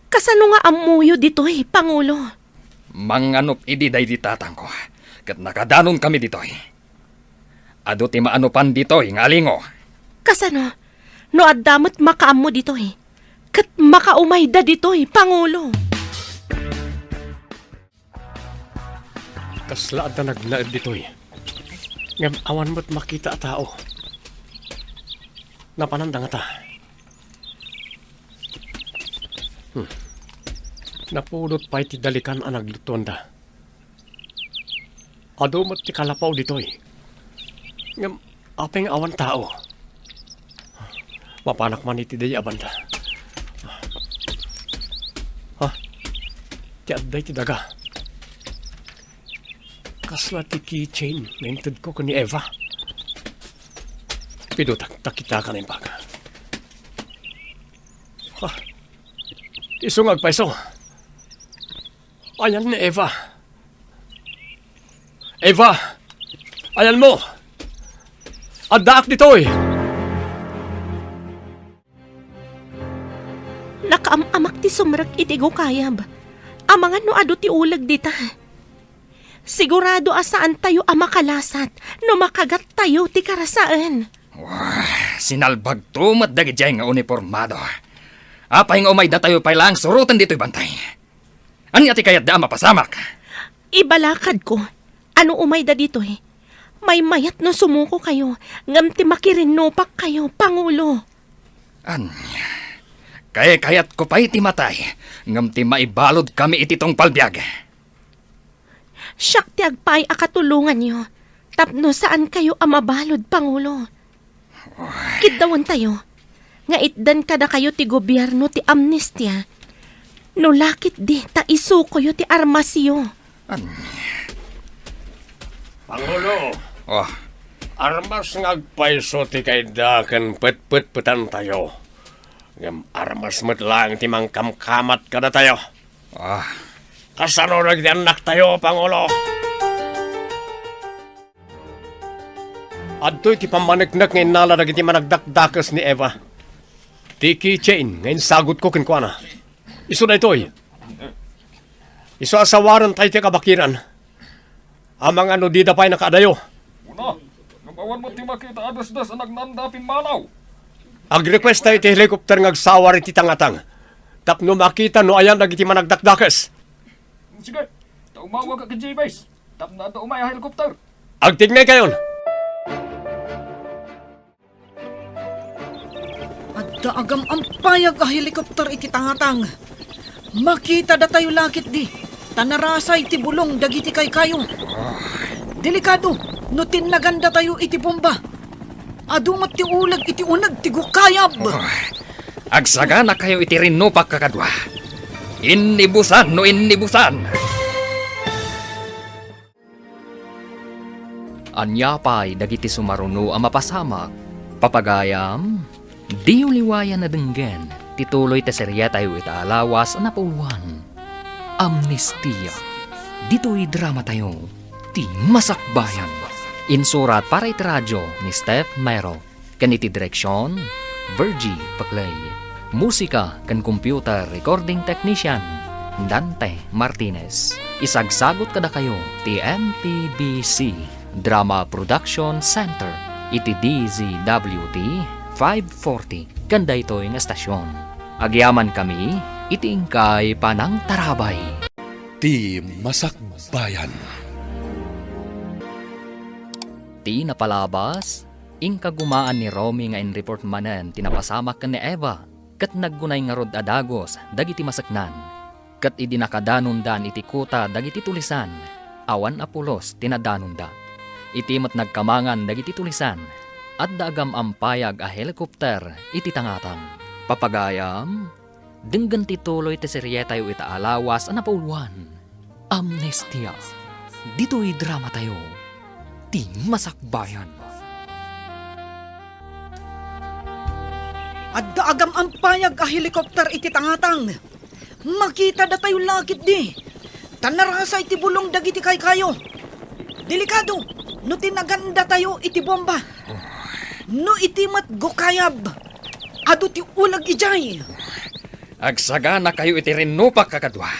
Kasano nga ammoyo ditoy, Pangulo? Manganok idi daydi tatangko, ket nakadanon kami ditoy. Adu ti maanopan ditoy nga alingo. Kasano? No adda met makaammo ditoy, ket makaumayda ditoy, Pangulo. Kasla adda nagnaed ditoy. Ngem awan met makita a tao. Napananda ngata? Hmm. Napudot pay ti dalikan a nagluttuanda. Adu met ti kalapaw ditoy. Ngem apay nga awan tao? Mapanak man iti daydi a banda. Ha? Ti adda iti daga. Kasla ti keychain nga intedko ken ni Eva. Pidutak ta kitakan imbag. Ha? Isu nga agpayso. Ayan ni Eva. Eva! Ayanmo! Addaak ditoy! Nakaam-amak ti sumrek iti gukayab. Amangan no adu ti uleg dita. Sigurado a saantayo a makalasat no makagattayo ti karasaen. Wah, sinalbagto met dagidiay nga unipormado. Apay nga umaydatayo pay laeng suroten ditoy bantay? Ania ti kayatda a mapasamak? Ibalakadko a no umayda ditoy, maymayat no sumukokayo, ngem ti makirinnupak kayo, Pangulo. Ania? Kaykayatko pay ti matay, ngem ti maibaludkami iti tungpal biag. Siak ti agpaay a katulonganyo tapno saankayo a mabalud, Pangulo. Kiddawentayo nga itdan kadakayo ti gobierno ti amnestia. No la ketdi ta isukoyo ti armasyo. An- Pangulo, Oh, armas nga agpayso ti kayatda ken petpetpetantayo. Ngem armas met laeng ti mangkamkamat kadatayo. Ah. Kasano dagiti annak Tayo, Pangulo. Adtoy ti pammaneknek nga innala dagiti managdakdakes ni Eva. Ti keychain nga insagutko kenkuana. Isu daytoy. Isu a sawarentayo ti kabakiran. Amangan no dida pay nakaadayo. Una, ngem awan met ti makita a dasdas a nagnanda a pimmanaw. Agrequest tayo ti helicopter nga agsawar iti tangatang tapno makita no ayan dagiti managdakdakes. Sige, ta umawag ka ken J-Base tapno adda umay a helicopter. Agtignay kayon. Adda agam-am payag a helicopter iti tangatang. Makita datayo la ketdi, ta narasay ti bulong dagiti kaykayo. Delikado no tinnagandatayo iti bomba. Adu met ti uleg iti uneg ti gukayab. Agsaganakayo iti rinnupak, kakadua. Innibusan no innibusan. Ania pay dagiti sumaruno a mapasamak? Papagayam, diyo liwayan a denggen ti tuloy ti serietayo ita a lawas a napauluan, Amnestia. Ditoy dramatayo, ti Masakbayan. Insurat para iti radio ni Steph Mero. Ken iti direksion, Virgie Paclay. Musika ken computer recording technician, Dante Martinez. Isagsagut kadakayo ti M P B C Drama Production Center iti D Z W T five forty ken daytoy nga estasion. Agyamankami iti inkay panangtarabay. Ti Masakbayan. Ti napalabas, inkagumaan ni Romy nga in-report manen ti napasamak ken ni Eva, ket naggunay ngarud a dagus dagiti maseknan. Ket idi nakadanondan iti kuta dagiti tulisan, awan a pulos ti nadanonda. Iti met nagkamangan dagiti tulisan, adda agam-ampayag a helicopter iti tangatang. Papagayam, denggen ti tuloy ti serietayo ita a lawas a napauluan, Amnestia. Ditoy dramatayo, ti Masakbayan. Adda agam-ampayag a helikopter iti tangatang. Makita datayo la ketdi. Ta narasay ti bulong dagiti kaykayo. Delikado no tinagandatayo iti bomba. No iti met gukayab, adu ti uleg idiay. Agsaganakayo iti rinnupak, kakadua.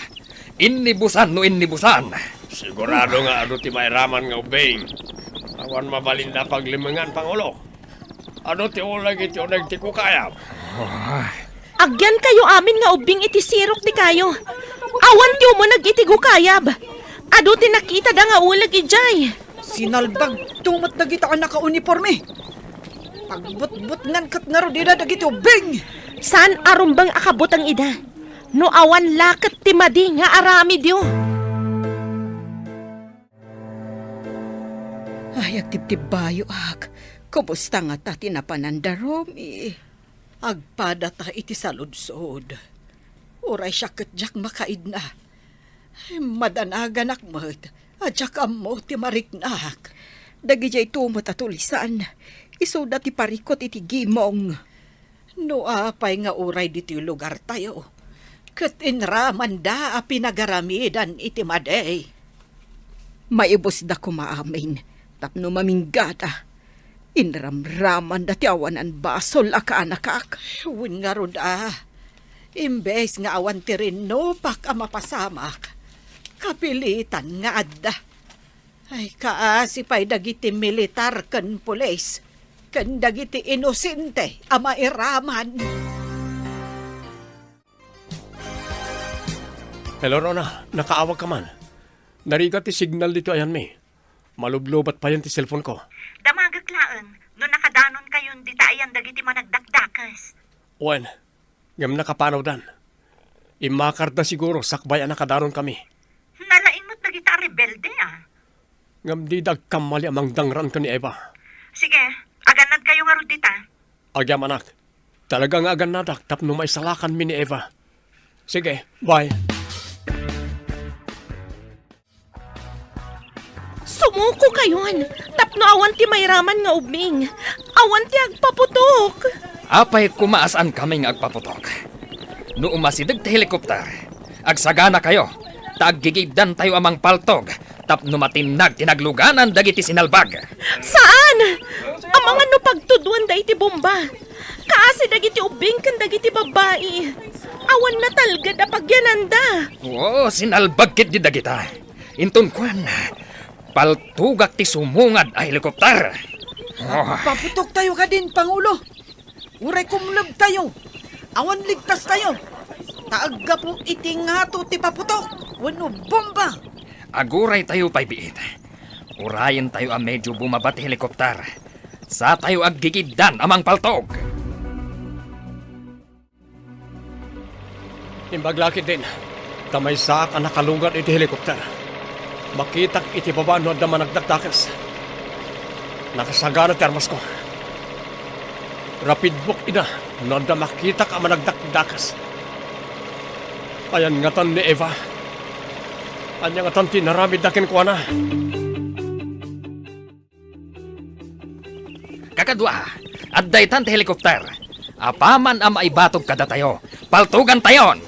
Innibusan no innibusan. Sigurado nga adu ti mairaman nga ubbing. Awan mabalinda a paglemengan, Pangulo. Adu ti uleg iti uneg ti gukayab. Agyankayo amin nga ubbing iti sirok ti kayo. Awan ti umuneg iti gukayab. Adu ti nakitada nga uleg idiay. Sinalbagto met dagita a nakauniporme. Pagbutbutngan ket ngarud ida dagiti ubbing. Saan a rumbeng a kabuteng ida. No awan la ket ti madi nga aramidyo. Ay, agtibtibbayoak. Kumusta ngata ti napananda, Romy? Agpadata iti saludsod. Uray siak ket diak makaidna. Maddanaganak met a diak ammo ti mariknak. Dagidiayto met a tulisan, isuda ti parikut iti gimong. No apay nga uray ditoy lugartayo, ket inramanda a pinagaramidan iti madi. Maibusda koma amin tapno maminggada. Inramramanda ti awanan basol a kaanakak. Wen ngarud a, imbes nga awan ti rinnupak a mapasamak, kapilitan nga adda. Ay, kaasi pay dagiti militar ken pulis, ken dagiti inosente a mairaman. Hello, Rona. Nakaawag ka man. Narigat ti signal ditoy ayanmi. Malublubat payen ti cellphone ko. Damagek laeng no nakadanonkayon dita ayan dagiti managdakdakes. Wen, ngem nakapanawdan. Immakarda siguro sakbay a nakadanonkami. Nalaing met dagita a rebelde, a. Ngem dida agkammali a mangdangraan ken ni Eva. Sige, agannadkayo ngarud dita. Agyamanak. Talaga nga agannadak tapno maisalakanmi ni Eva. Sige, bye. Sumukokayon tapno awan ti mairaman nga ubbing. Awan ti agpaputok. Apay koma a saankami nga agpaputok? No umasideg ti helikopter, agsaganakayo. ta aggigiddantayo a mangpaltog tapno matinnag ti nagluganan dagiti sinalbag. Saan! Amangan no pagtudwanda iti bomba. Kaasi dagiti ubbing ken dagiti babbai. Awan natalged a pagyananda. Oo, sinalbag ketdi dagita. Inton kuan, paltugak ti sumungad a helikopter. Oh. Paputoktayo kadin, Pangulo. Uray kumlebtayo, awan ligtastayo. Ta aggapu iti ngato ti paputok wenno bomba. Aguraytayo pay biit. Urayentayo a medyo bumaba ti helikopter. Satayo aggigiddan a mangpaltog. Imbag la ketdin, ta maysaak a nakalugad iti helikopter. Makitak iti baba no adda managdakdakes. Nakasagana ti armasko. Rapidbok ida no adda makitak a managdakdakes. Ayan ngatan ni Eva? Ania ngatan ti inaramidda kenkuana? Kakadua, adda itan ti helikopter. Apaman a maibatog kadatayo, paltugantayon!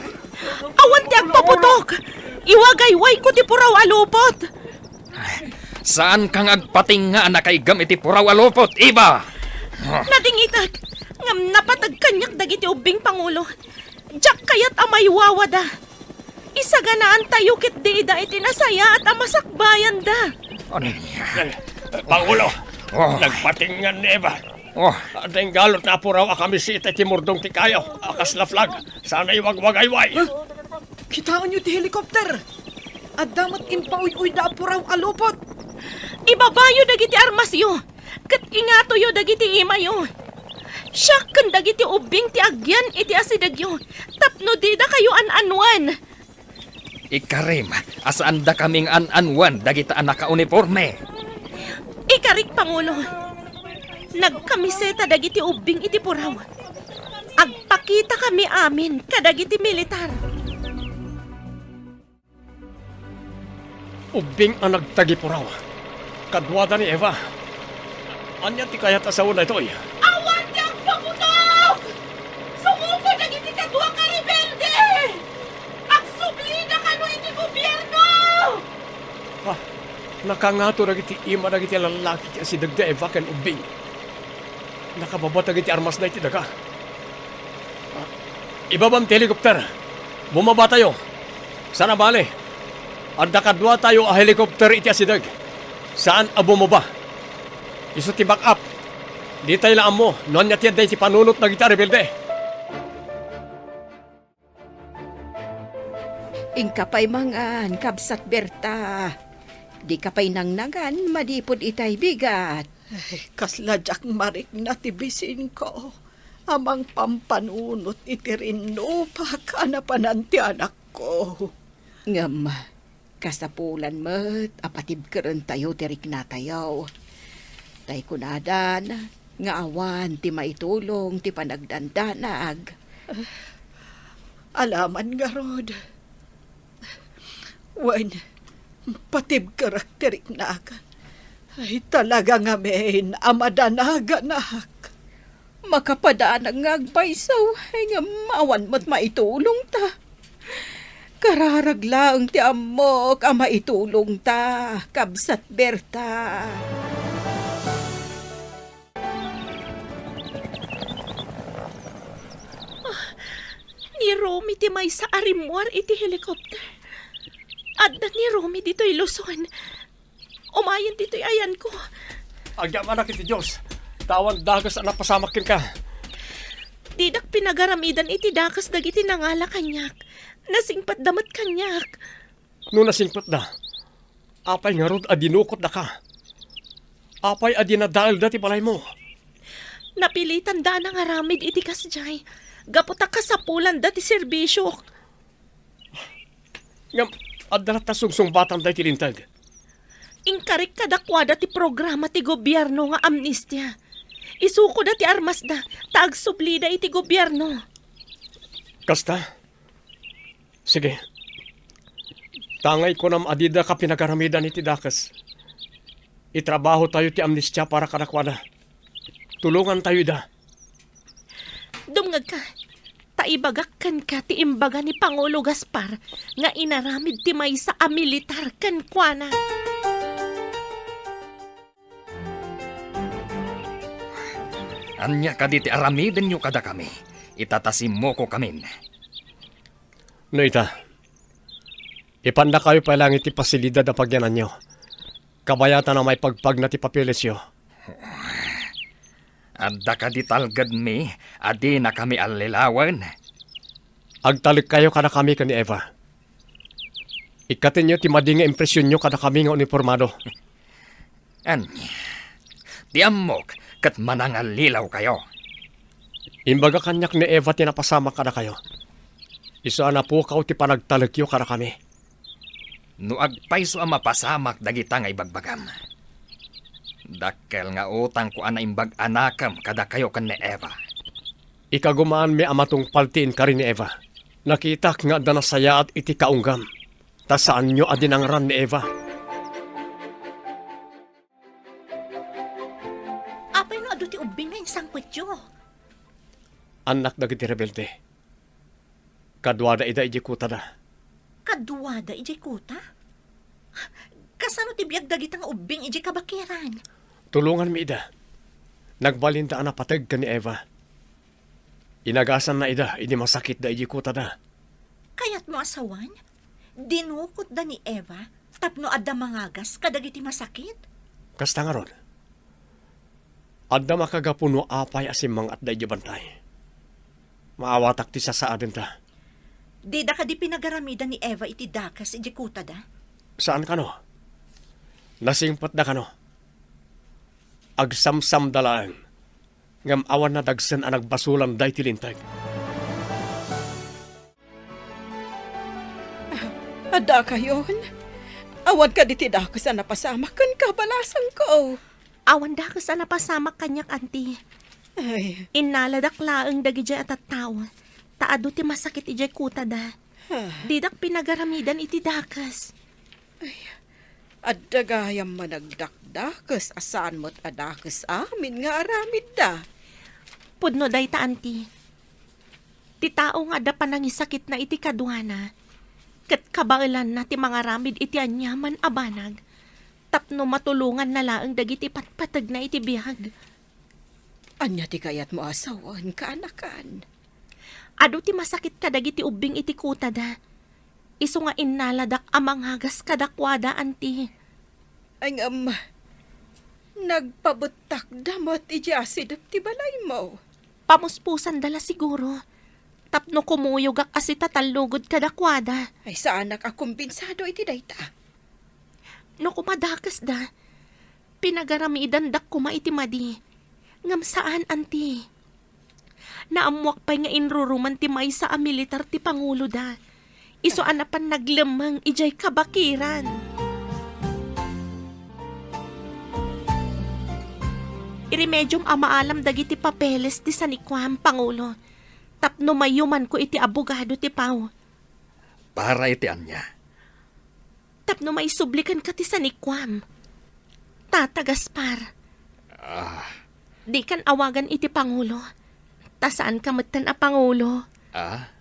Awan ti agpaputok! Iwagaywayko ti puraw a lupot! Saanka nga agpatingnga a nakaiggam iti puraw a lupot, Eva! Nadingitak, ngem napateg kaniak dagiti ubbing, Pangulo. Diak kayat a maiwawada. Isaganaantayo ketdi ida iti nasayaat a masakbayanda. Ano niya? Eh, Pangulo, Oh. nagpatingngan ni Eva. Oh. Adda inggalutna a puraw a kamiseta iti murdong ti kayo a kasla flag. Sana iwagwagayway. Huh? Kitaenyo ti helikopter. Adda met impauyuyda a puraw a lupot. Ibabayo dagiti armasyo. Ket ingatoyo dagiti imayo. Siak ken dagiti ubbing ti agyan iti asidegyo tapno didakayo an-annuan. Ikarim a saandakami nga an-annuan dagita a nakauniporme. Ikarik, Pangulo. Nagkamiseta dagiti ubbing iti puraw. Agpakitakami amin kadagiti militar. Ubbing a nagtagipuraw. Kaduada ni Eva. Ania ti kayat a sao daytoy? Awan ti agpaputok! Sumuko dagiti kadua ka rebelde! Agsublida kano iti gobierno! Ah, nakangato dagiti ima dagiti lallaki ti asideg da Eva ken ubbing. Nakababa dagiti armasda iti daga. Ibabam ti helikopter. Bumabatayo. Sana bale, adda kaduatayo a helikopter iti asideg. Saan a bumaba. Isu ti back up. Ditay la ammo no ania ti adda iti panunot dagiti a rebelde. Inka pay mangan, kabsat Berta. Dika pay nangnangan manipud itay bigat. Ay, kasla diak marikna ti bisinko a mangpampanunot iti rinnupak a napanan ti anakko. Ngem, kasapulan met a patibkerentayo ti riknatayo. Tay kunadan nga awan ti maitulong ti panagdandanag. Alaman ngarud. Wen, patibkerek ti riknak. Ay, talaga ngamin a madanaganak. Makapadanag nga agpayso, ay ngem awan met maitulongta. Kararag laeng ti ammok a maitulongta, kabsat Berta. Ah, ni Romy ti maysa a rimmuar iti helicopter. Adda ni Romy ditoy Luzon. Umayen ditoy ayanko. Agyamanak iti Dios, ta awan dakes a napasamak kenka. Didak pinagaramidan iti dakes dagiti nangala kaniak. Nasingpetda met kaniak. No nasingpetda, apay ngarud a dinukotdaka? Apay a dinadaelda ti balaymo? Napilitanda a nangaramid iti kasdiay, gapu ta kasapulanda ti serbisiok. Ngem, adda latta sungsungbatanda iti Linteg. Inkarik kadakuada ti programa ti gobierno nga amnestia. Isukoda ti armasda, ta agsublida iti gobierno. Kasta? Sige. Tangay kunam a didaka pinagaramidan iti dakes. Itrabahotayo ti amnestia para kadakuada. Tulongantayo ida. Dumngegka, ta ibagak kenka ti imbaga ni Pangulo Gaspar nga inaramid ti maysa a militar kenkuana. Ania kadi ti aramidenyo kadakami? Ita ta simmukokamin. No ita, ipandakayo pay laeng iti pasilidad a pagyananyo. Kabayatan a maipagpagna ti papelesyo. Adda kadi talgedmi a dinakami allilawen? Agtalekkayo kadakami ken ni Eva. Ikkatenyo ti madi nga impresionyo kadakami nga unipormado. Ania? Ti ammok ket manangallilaw kayo. Imbaga kaniak ni Eva ti napasamak kadakayo. Isu a napukaw ti panagtalekyo kadakami. No agpayso a mapasamak dagita nga ibagbagam, dakkel nga utangko a naimbag a nakem kadakayo ken ni Eva. Ikagumaanmi a matungpal ti inkari ni Eva. Nakitak nga adda nasayaat iti kaunggam, ta saanyo a dinangran ni Eva. Apay no adu ti ubbing nga insangpetyo? Annak dagiti rebelde. Kaduada ida idiay kutada. Kaduada idiay kuta? Kasano ti biag dagita nga ubbing idiay kabakiran? Tulonganmi ida. Nagbalinda a napateg ken ni Eva. Inagasanna ida idi masakitda idiay kutada. Kayatmo a sawen? Dinukotda ni Eva tapno adda mangagas kadagiti masakit? Kasta ngarud, adda makagapu no apay a simmangatda idiay bantay. Maawatak ti sasaadenta. Dida kadi pinagaramidan ni Eva iti dakes idiay kutada? Saan kano? Nasingpetda kano? Agsamsamda laeng. Ngem awan nadagsen a nagbasolanda iti linteg. Adda kayon? Awan kadi ti dakes a napasamak ken kabalasangko? Awan dakes a napasamak kaniak, Anti. Ay. Innaladak laeng dagidiay a tattao, ta adu ti masakit idiay kutada. Ah. Didak pinagaramidan iti dakes. Ay, adda gayam managdakdakes a saan met a dakes amin nga aramidda. Pudno dayta, Anti. Ti tao nga adda panangisakitna iti kaduana, ket kabaelanna ti mangaramid iti aniaman a banag, tapno matulonganna laeng dagiti patpategna iti biag. Ania ti kayatmo a sawen, kaanakan? Adu ti masakit kadagiti ubbing iti kutada. Isu nga innaladak a mangagas kadakuada, Anti. Ay, ngem, nagpabettakda met idiay asidep ti balaymo. Pamuspusanda la siguro, tapno kumuyogak a sitatallugod kadakuada. Ay, saanak a kumbinsado iti dayta. No kumadakesda, pinagaramidandak koma iti madi. Ngem saan, Anti. Naammoak pay nga inruruman ti maysa a militar ti panguloda. Isu a napan naglemmeng idiay kabakiran. Iremediom a maalam dagiti papeles ti sanikuam, Pangulo, tapno mayumanko iti abogado ti Pau. Para iti ania? Tapno maisubli kenka ti sanikuam, Tata Gaspar. Ah. Dikan awagan iti pangulo, ta saanka metten a pangulo. Ah?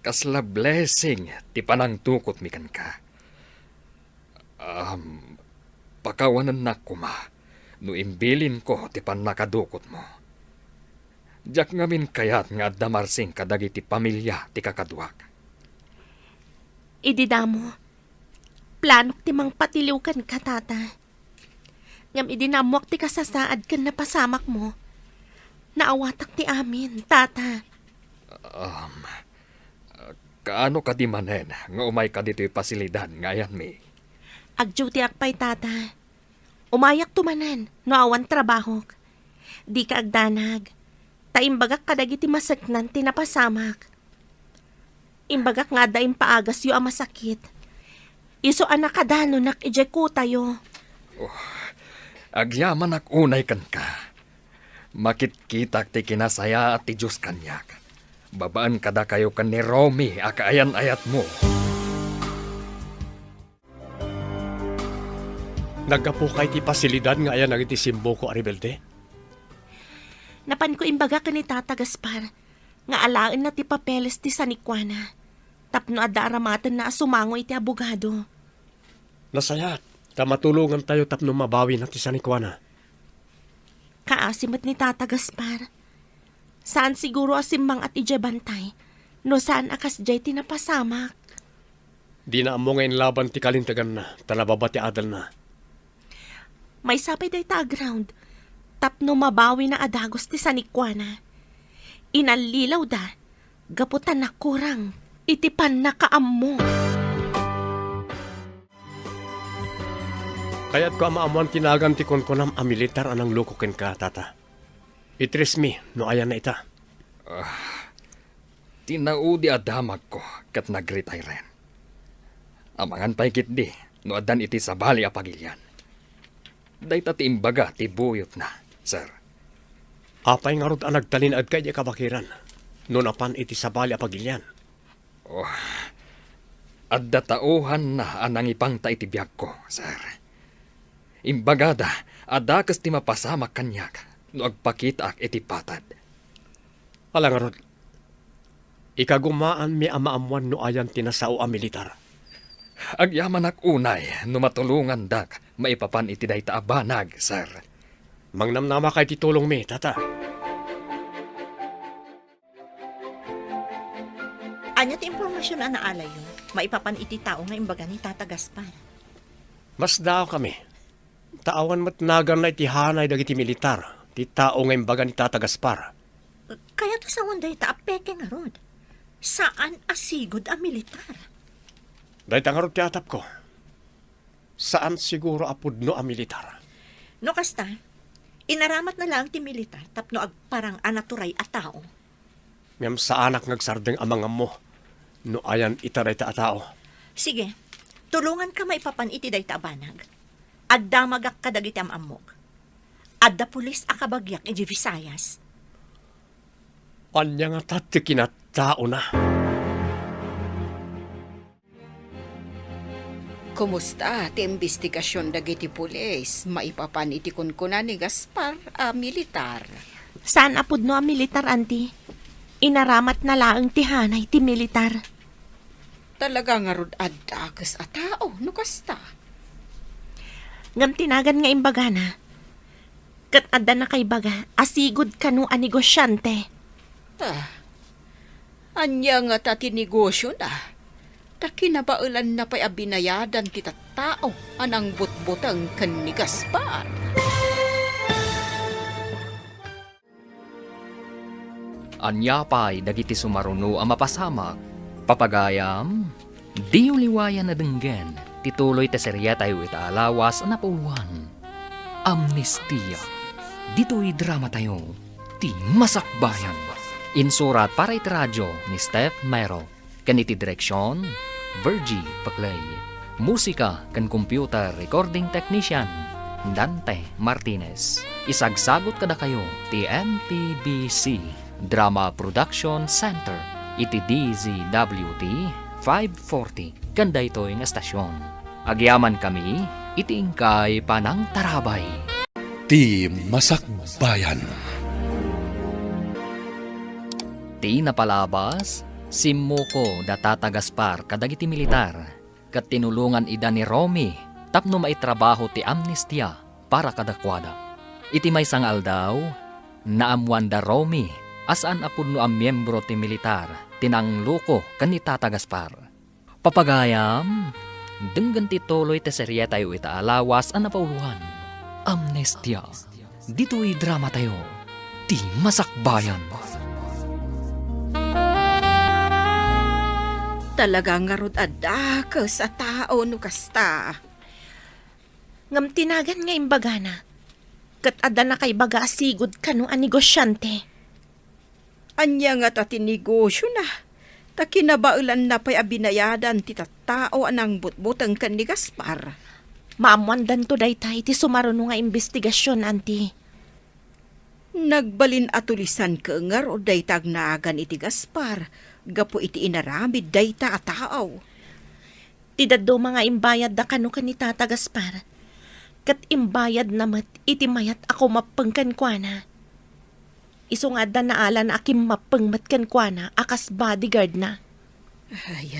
Kasla blessing ti panangdukotmi kenka. Um, pakawanennak koma no imbilinko ti pannakadukotmo. Diak ngamin kayat nga adda marsing kadagiti pamilia ti kakaduak. Idi damo, planok ti mangpatiliw kenka, Tata. Ngem idi naammoak ti kasasaad ken napasamakmo, naawatak ti amin, Tata. Um, kaano kadi manen nga umayka ditoy pasilidad nga ayanmi? Agdutiak pay, Tata. Umayakto manen no awan trabahok. Dika agdanag, ta imbagak kadagiti maseknan ti napasamak. Imbagak nga adda impaagasyo a masakit. Isu a nakadanonak idiay kutayo. Oh, agyamanak unay kenka. Makitkitak ti kinasayaat ti Dios kaniak, babaen kadakayo ken ni Romy a kaayan-ayatmo. Naggapuka iti pasilidad nga ayanak iti simmuko a rebelde? Napanko imbaga ken ni Tata Gaspar nga alaenna ti papeles ti sanikuana tapno adda aramatenna a sumango iti abogado. Nasayaat ta matulongantayo tapno mabawina ti sanikuana. Kaasi met ni Tata Gaspar. Saan siguro a simmang-at idiay bantay no saan a kasdiay ti napasamak. Dina ammo nga inlaban ti kalinteganna ta nababa ti adalna. Maysa pay dayta a ground tapno mabawina a dagus ti sanikuana. Inallilawda gapu ta nakurang iti pannakaammo. Kayatko a maamuan ti nagan ti kunkunam a militar a nangloko kenka, Tata. Itresmi no ayanna ita. Ah, ti naudi a damagko ket nagretire. Amangan pay ketdi no addan iti sabali a pagilian. Dayta ti imbaga ti buyotna, sir. Apay ngarud a nagtalinaedka idiay kabakiran no napan iti sabali a pagilian? Oh, adda tauhanna a nangipangta iti biagko, sir. Imbagada a dakes ti mapasamak kaniak no agpakitaak iti patad. Ala ngarud, ikagumaanmi a maammuan no ayan ti nasao a militar. Agyamanak unay no matulongandak maipapan iti dayta a banag, sir. Mangnamnamaka iti tulongmi, Tata. Ania ti impormasion a naalayyo maipapan iti tao nga imbaga ni Tata Gaspar? Masdaawkami. Ta awan met naganna iti hanay dagiti militar ti tao nga imbaga ni Tata Gaspar. Kayat a sawen dayta a peke ngarud. Saan a sigud a militar. Dayta ngarud ti atapko. Saan siguro a pudno a militar. No kasta, inaramatna laeng ti militar tapno agparang a naturay a tao. Ngem saanak nga agsardeng a mangammo no ayan ita dayta a tao. Sige, tulonganka maipapan iti dayta a banag. Agdamagak kadagiti am-ammok. Adda pulis a kabagiak idiay Visayas. Ania ngata ti kinattaona? Kumusta ti imbestigasion dagiti pulis maipapan iti kunkuna ni Gaspar a militar? Saan a pudno a militar, Auntie. Inaramatna laeng ti hanay ti militar. Talaga ngarud a dakes a tao no kasta. Ngem ti nagan nga imbagana, ket adda nakaibaga a sigud kano a negosiante. Ah, ania ngata ti negosiona? Ta kinabaelanna pay a binayadan ti tattao a nangbutbuteng ken ni Gaspar. Ania pay dagiti sumaruno a mapasamak? Papagayam, diyo liwayan a denggen ti tuloy ti serietayo ita a lawas a napauluan, Amnestia. Ditoy dramatayo, ti Masakbayan. Insurat para iti radio ni Steph Mero. Ken iti direksion, Virgie Paclay. Musika ken computer recording technician, Dante Martinez. Isagsagut kadakayo ti M P B C Drama Production Center iti D Z W T five forty ken daytoy nga estasion. Agyamankami iti inkay panangtarabay. Ti Masakbayan. Ti napalabas, simmuko da Tata Gaspar kadagiti militar, ket tinulongan ida ni Romy tapno maitrabaho ti amnestia para kadakuada. Iti maysa nga aldaw, naammuan da Romy a saan a pudno a miembro ti militar ti nangloko ken ni Tata Gaspar. Papagayam, denggen ti tuloy ti serietayo ita a lawas a napauluan, Amnestia. Ditoy dramatayo, ti Masakbayan. Talaga ngarud a dakes a tao no kasta. Ngem ti nagan nga imbagana, ket adda nakaibaga a sigud kano a negosiante. Ania ngata ti negosiona? Ta kinabaelanna pay a binayadan ti tattao a nangbutbuteng ken ni Gaspar. Maammuandanto dayta iti sumaruno nga imbestigasion, Auntie. Nagbalin a tulisan ket ngarud dayta agnagan iti Gaspar gapu iti inaramid dayta a tao. Ti dadduma nga imbayadda kano ken ni Tata Gaspar, ket imbayadna met iti mayat a kumappeng kenkuana. Isu nga adda naalana a kimmappeng met kenkuana a kas bodyguardna. Ay,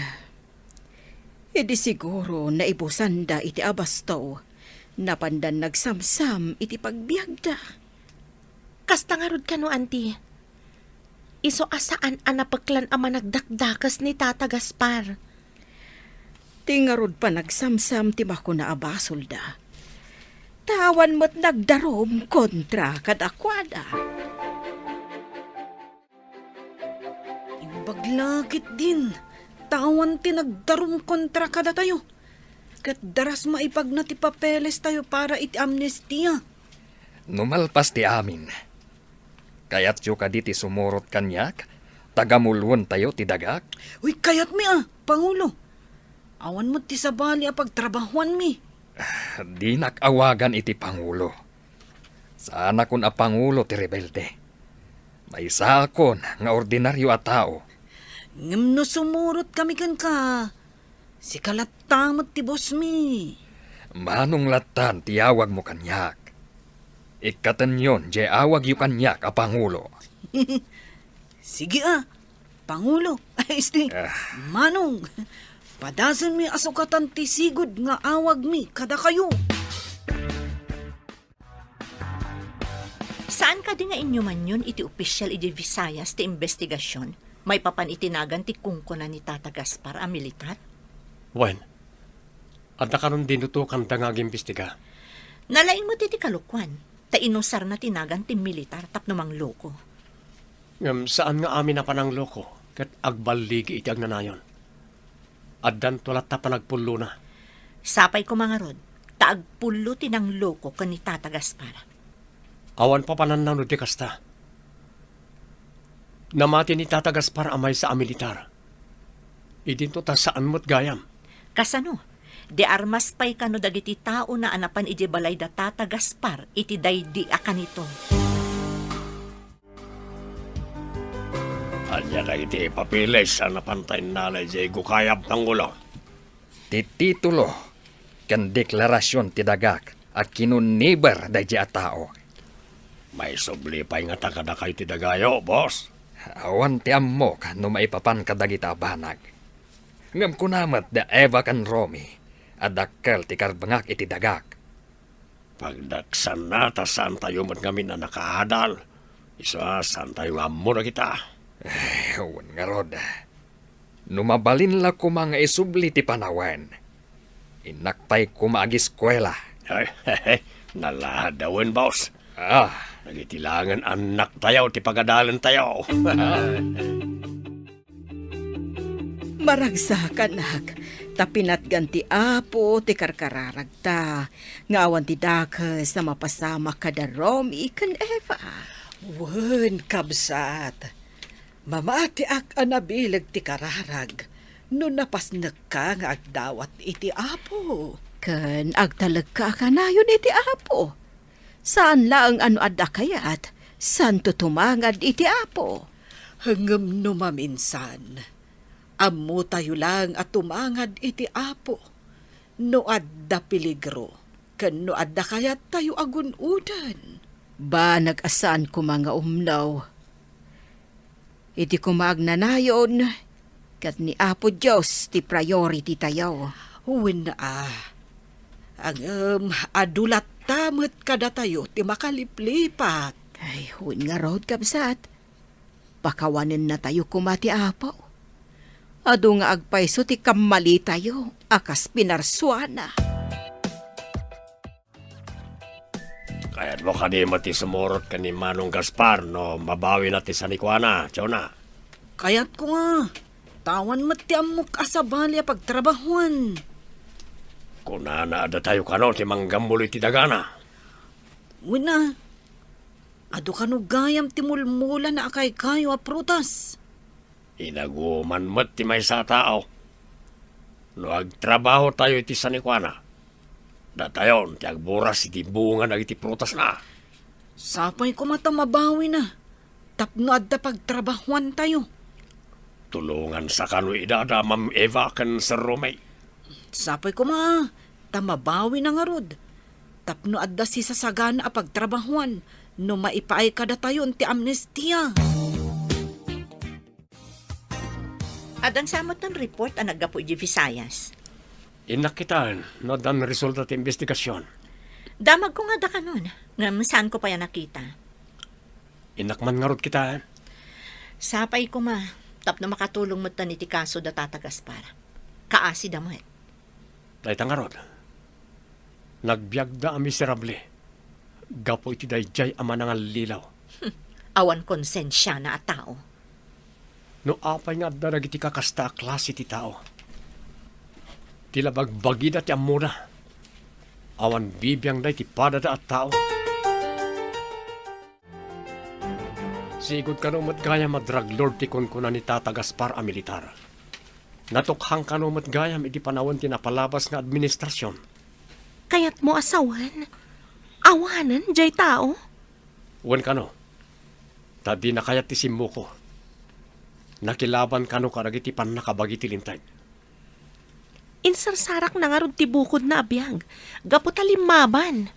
idi siguro naibusanda iti abasto, napandan nagsamsam iti pagbiagda. Kasta ngarud kano, Auntie? Isu a saan a napeklan a managdakdakes ni Tata Gaspar. Ti ngarud panagsamsam ti makuna a basolda. Ta awan met nagdarum kontra kadakuada. Imbag la ketdin, ta awan ti nagdarum kontra kadatayo. Ket daras maipagna ti papelestayo para iti amnestia. No malpas ti amin, kayatyo kadi ti sumurot kaniak? Tagamuloentayo ti dagak? Uy, kayatmi a, Pangulo. Awan met ti sabali a pagtrabahuanmi. Dinak awagan iti pangulo. Saanakon a pangulo ti rebelde. Maysaakon nga ordinario a tao. Ngem no sumurot kami kenka, sika latta met ti bossmi. Manong lattan ti awagmo kaniak. Ikkatenyon diay awagyo kaniak a pangulo. Sige a, Pangulo. Ay, isti, Ah. Manong, padasenmi a sukatan ti sigud nga awagmi kadakayo. Saan kadi nga inyumanyon iti opisyal idiay Visayas ti imbestigasion maipapan iti nagan ti kunkuna ni Tata Gaspar a militar? Wen, adda kanon dinutokanda nga agimbestiga. Nalaing met iti kalokuan, ta inusarna ti nagan ti militar tapno mangloko. Ngem saan nga amin a panangloko ket agballigi iti agnanayon. Addanto latta panagpullona. Sapay koma ngarud, ta agpullo ti nangloko ken ni Tata Gaspar. Awan papanannano ti kasta. Namati ni Tata Gaspar a maysa a militar. Idinto ta saan met gayam. Kasano? Di armas pay kano dagiti taona a napan idiay balay da Tata Gaspar iti daydi a kanito. Ania dagiti papeles a napanta innala idiay gukayab, Pangulo? Ti titulo ken deklarasion ti dagak a kinuniber daydi a tao. Maisubli pay ngata kadakayo ti dagayo, boss? Awan ti ammok no maipapan kadagita a banag. Ngem kuna met da Eva ken Romy a dakkel ti karbengak iti dagak. Pagdaksanna ta saantayo met ngamin a nakaadal. Isu a saantayo nga ammo dagita. Ay, wen ngarud. No mabalin la koma nga isubli ti panawen, innak pay koma agiskuela. Ay, naladawen, boss. Ah. Dagiti laengen annaktayo ti pagadalentayo. Maragsakanak, ta pinatgan ti Apo ti karkararagta, nga awan ti dakes a mapasamak kada Romy ken Eva. Wen, kabsat, mamatiak a nabileg ti kararag no napasnekka nga agdawat iti Apo. Ken agtalekka a kanayon iti Apo. Saan laeng a no adda kayat, saanto tumangad iti Apo. Ngem no maminsan, ammotayo laeng a tumangad iti Apo no adda peligro ken no adda kayattayo a gun-oden. Banag a saan koma nga umno. Iti koma agnanayon, ket ni Apo Dios ti priority tayo. Wen a. Ngem adu latta met kadatayo ti makaliplipat. Ay, wen ngarud, kabsat. Pakawanennatayo koma ti Apo. Adu nga agpayso ti kammalitayo a kas pinarsuana. Kayatmo kadi met ti sumurot ken ni Manong Gaspar no mabawina ti sanikuana, Chona? Kayatko nga. Ta awan met ti ammok a sabali a pagtrabahuan. Kunana a datayo kano ti manggammulo iti dagana. Wen a, adu kano gayam ti mulmulana a kaykayo a prutas. Inaguman met ti maysa a tao. No agtrabahotayo iti sanikuana, datayon ti agburas iti bunga dagiti prutasna. Sapay koma ta mabawina tapno adda pagtrabahuantayo. Tulongansa kano idada, Ma'am Eva ken Sir Romay. Sapay koma ta mabawina ngarud tapno adda sisasagana a pagtrabahuan No maipaay kadatayon ti amnestia. Addan sa met ti report a naggapu iti Visayas? Innak kitaen no addan resulta ti imbestigasion. Damagko nga adda kanon, ngem saanko pay a nakita. Innak man ngarud kitaen. Sapay koma, tapno makatulong metten iti kaso da Tata Gaspar. Kaasida met. Dayta ngarud, nagbiagda a miserable gapu iti daydiay a manangallilaw. Awan konsensiana a tao. No apay nga adda dagiti kakasta a klase ti tao, ti labagbagida ti ammona, awan bibiangda iti padada a tao. Sigud kano met gayam a drug lord ti kunkuna ni Tata Gaspar a militar. Natukhang kano met gayam iti panawen ti napalabas nga administrasion. Kayatmo a sawen? Awanen jay tao? Wen kano, ta dina kayat ti simmuko. Nakilaban kano kadagiti pannakabagi ti Linteg. Insarsarakna ngarud ti bukodna a biag, gapu ta limmaban.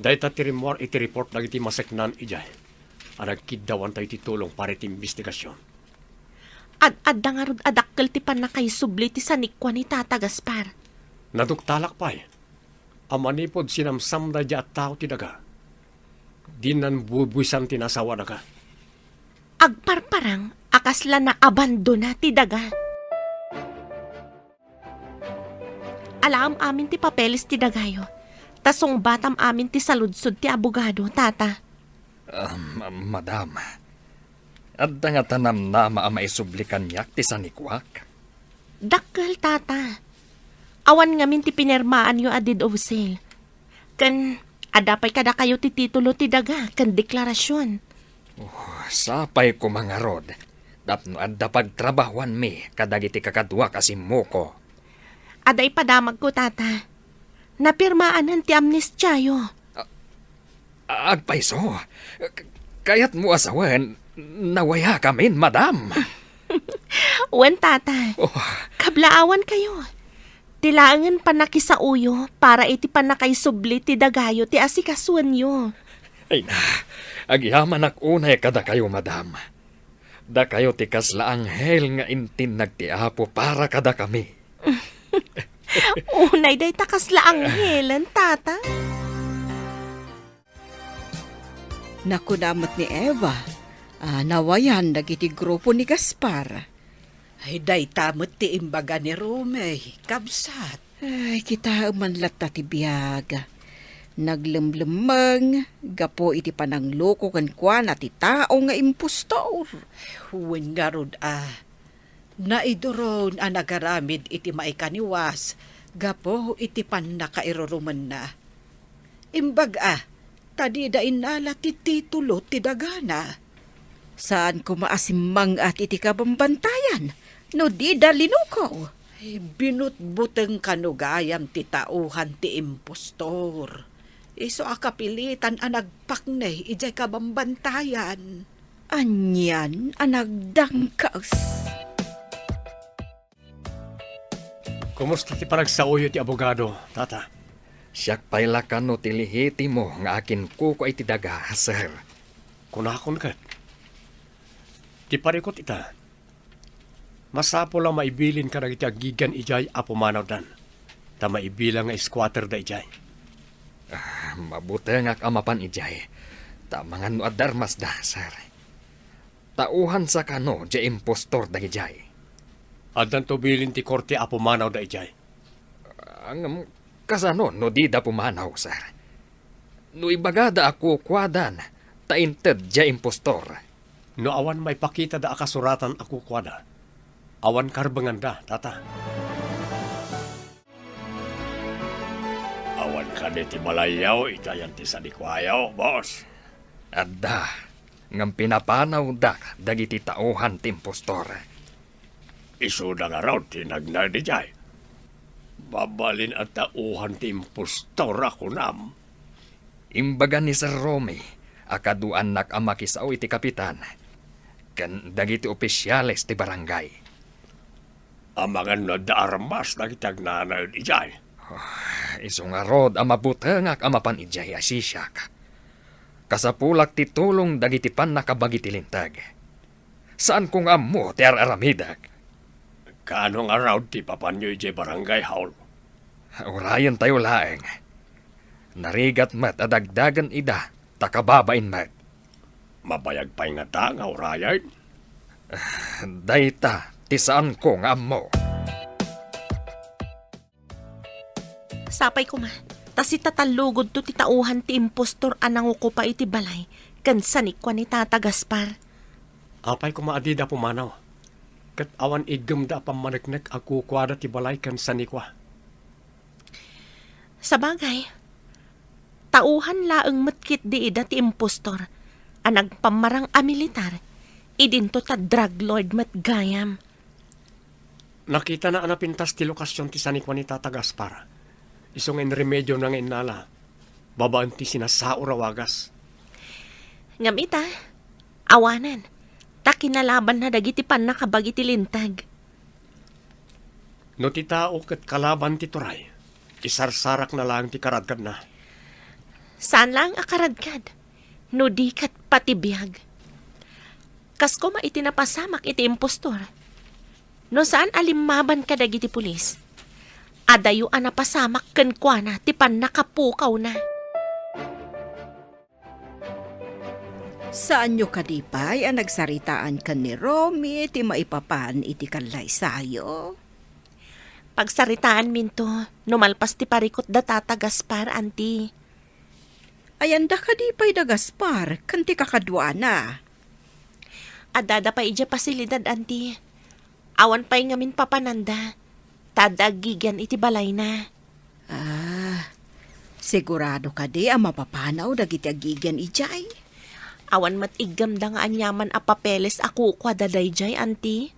Dayta ti rimmuar iti report dagiti maseknan idiay a nagkiddawantayo iti tulong para iti imbestigasion. Ad-adda ngarud a dakkel ti pannakaisubli ti sanikua ni Tata Gaspar. Naduktalak pay a manipud sinamsam daydiay a tao ti daga, dinnan bubuisan ti nasawa daga. Agparparang a kasla naabandona ti daga. Alaem amin ti papeles ti dagayo, ta sungbatam amin ti saludsod ti abogado, Tata. Ah, ma-, madam, adda ngata namnama a maisubli kaniak ti sanikuak? Dakkel, Tata. Awan ngamin ti pinirmaanyo a deed of sale. Ken adda pay kadakayo ti titulo ti daga ken deklarasion. Oh, sapay koma ngarud, tapno adda pagtrabahuanmi kadagiti kakaduak a simmuko. Adda ipadamagko, Tata. Napirmaanen ti amnestiayo. A-, agpayso? K-, kayatmo a sawen, nawayakamin, madam? Wen, Tata. Oh. Kablaawankayo. Ti laengen pannakisaoyo para iti pannakaisubli ti dagayo ti asikasuenyo. Ay na, agyamanak unay kadakayo, madam. Dakayo ti kasla anghel nga intinnag ti Apo para kadakami. Unay dayta kasla anghelen, Tata. Nakuna met ni Eva a nawayan dagiti grupo ni Gaspar. Ay, dayta met ti imbaga ni Romey, kabsat. Ay, kitaem man latta ti biag. Naglemlemmeng gapu iti panangloko kenkuana ti tao nga impostor. Wen ngarud a, naiduron a nagaramid iti maikaniwas gapu iti pannakairurumenna. Imbag a, ta dida innala ti titulo ti dagana. Saan koma a simmang-at iti kabambantayan no dida linukaw. Ay, binutbuteng kano gayam ti tauhan ti impostor. Isu a kapilitan a nagpaknay idiay kabambantayan. Anian a nagdangkas. Kumusta ti panagsaoyo ti abogado, Tata? Siak pay la kano ti lehitimo nga akinkukua iti daga, sir. Kunakon ket, ti parikut ita, masapul a maibilin kadagiti aggigan idiay a pumanawdan, ta maibilang nga squatter da idiay. Ah, mabutengak a mapan idiay, ta amangan no adda armasda, sir. Tauhansa kano diay impostor dagidiay? Addanto bilin ti korte a pumanawda idiay. Ah, ngem kasano no dida pumanaw, sir? No ibagada a kukuadan, ta inted diay impostor. No awan maipakitada a kasuratan a kukuada, awan karbenganda, Tata. Awan kadi ti balayyo iti ayan ti sanikuayo, boss? Adda, ngem pinapanawda dagiti tauhan ti impostor. Isuda ngarud ti nagnaed idiay. Mabalin a tauhan ti impostor a kunam. Imbaga ni Sir Romy a kaduaannak a makisao iti kapitan ken dagiti opisiales ti barangay. Amangan no adda armas dagiti agnanaed idiay. Ah, isu ngarud a mabutengak a mapan idiay a sisiak. Asapulak ti tulong dagiti pannakabagi ti linteg. Saanko nga ammo ti ar-aramidek. Kaano ngarud ti papanyo idiay barangay hall? Urayentayo laeng. Narigat met a dagdagen ida, ta kababain met. Mabayag pay ngata nga urayen? Dayta ti saanko nga ammo. Sapay koma, ta sitatallugodto ti tauhan ti impostor a nangukupa iti balay ken sanikua ni Tata Gaspar. Apay koma a dida pumanaw, ket awan iggemda a pammaneknek a kukuada ti balay ken sanikua. Sabagay, tauhan laeng met ketdi ida ti impostor a nagpammarang a militar, idinto ta drug lord met gayam. Nakitana a napintas ti lokasion ti sanikua ni Tata Gaspar. Isu nga inremediona nga innala, babaen ti sinasaur a wagas. Ngem ita, awanen, ta kinalabanna dagiti pannakabagi ti linteg. No ti tao ket kalaban ti turay, isarsarakna laeng ti karadkadna. Saan laeng a karadkad, no di ket pati biag. Kas koma iti napasamak iti impostor. No saan a limmaban kadagiti pulis, adayo a napasamak kenkuana ti pannakapukawna. Saanyo kadi pay a nagsaritaan ken ni Romy ti maipapan iti kallaysayo? Pagsaritaaminto no malpas ti parikut da Tata Gaspar, Anti. Ayanda kadi pay da Gaspar ken ti kakaduana? Addada pay idiay pasilidad, Anti. Awan pay ngamin papananda, ta adda aggigian iti balayna. Ah, sigurado kadi a mapapanaw dagiti aggigian idiay? Awan met iggemda nga aniaman a papeles a kukuada daydiay, Anti.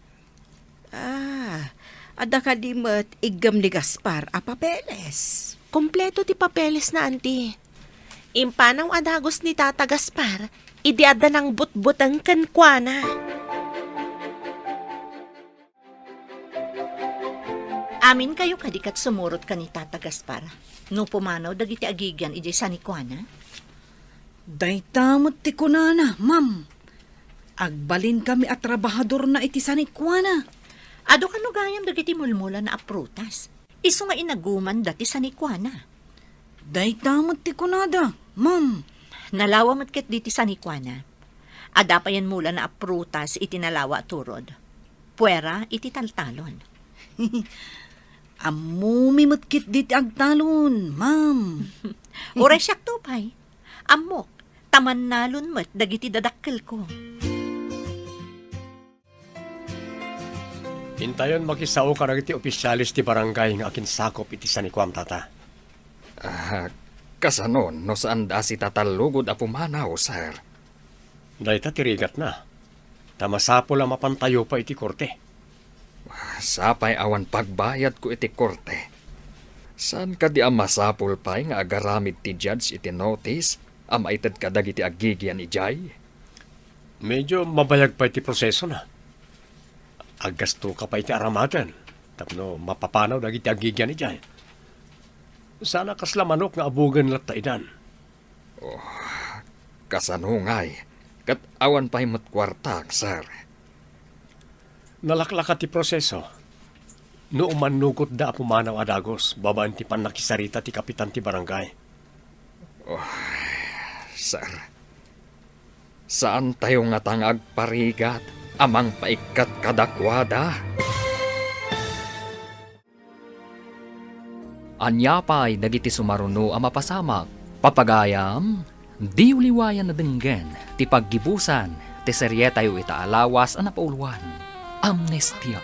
Ah, adda kadi met iggem ni Gaspar a papeles? Kompleto ti papelesna, Anti. Impanaw a dagus ni Tata Gaspar idi adda nangbutbuteng kenkuana. Aminkayo kadi ket sumurot ken ni Tata Gaspar no pumanaw dagiti agigian idiay sanikuana? Dayta met ti kunana, ma'am. Agbalinkami a trabahadorna iti sanikuana. Adu kano gayam dagiti mulmulana a prutas? Isu nga inagumanda ti sanikuana. Dayta met ti kunada, ma'am. Nalawa met ketdi ti sanikuana. Adda payen mulana a prutas iti nalawa a turod. Puera iti taltalon. Ammomi met ketdi ti agtalon, ma'am. Uray siakto pay. Ammok, ta mannalon met dagiti dadakkelko. Intayon makisao kadagiti opisiales ti barangay nga akinsakup iti sanikuam, Tata. Ah, kasano no saanda a sitatallugod a pumanaw, sir? Dayta ti rigatna. Ta masapul a mapantayo pay iti korte. Sapay awan pagbayadko iti korte. Saan kadi a masapul pay nga agaramid ti judge iti notice a maited kadagiti agigian idiay? Medyo mabayag pay ti prosesona. Aggastoka pay iti aramaten tapno mapapanaw dagiti agigian idiay. Saan a kasla manok nga abugen latta idan. Oh, kasano ngay? Ket awan pay met kuartak, sir. Nalaklaka ti proseso. No umannukotda a pumanaw a dagus babaen ti pannakisarita ti kapitan ti barangay. Oh, sir, saantayo ngata nga agparigat a mangpaikkat kadakuada? Ania pay dagiti sumaruno a mapasamak? Papagayam, diyo liwayan a denggen ti paggibusan ti serietayo ita a lawas a napauloan, Amnestia.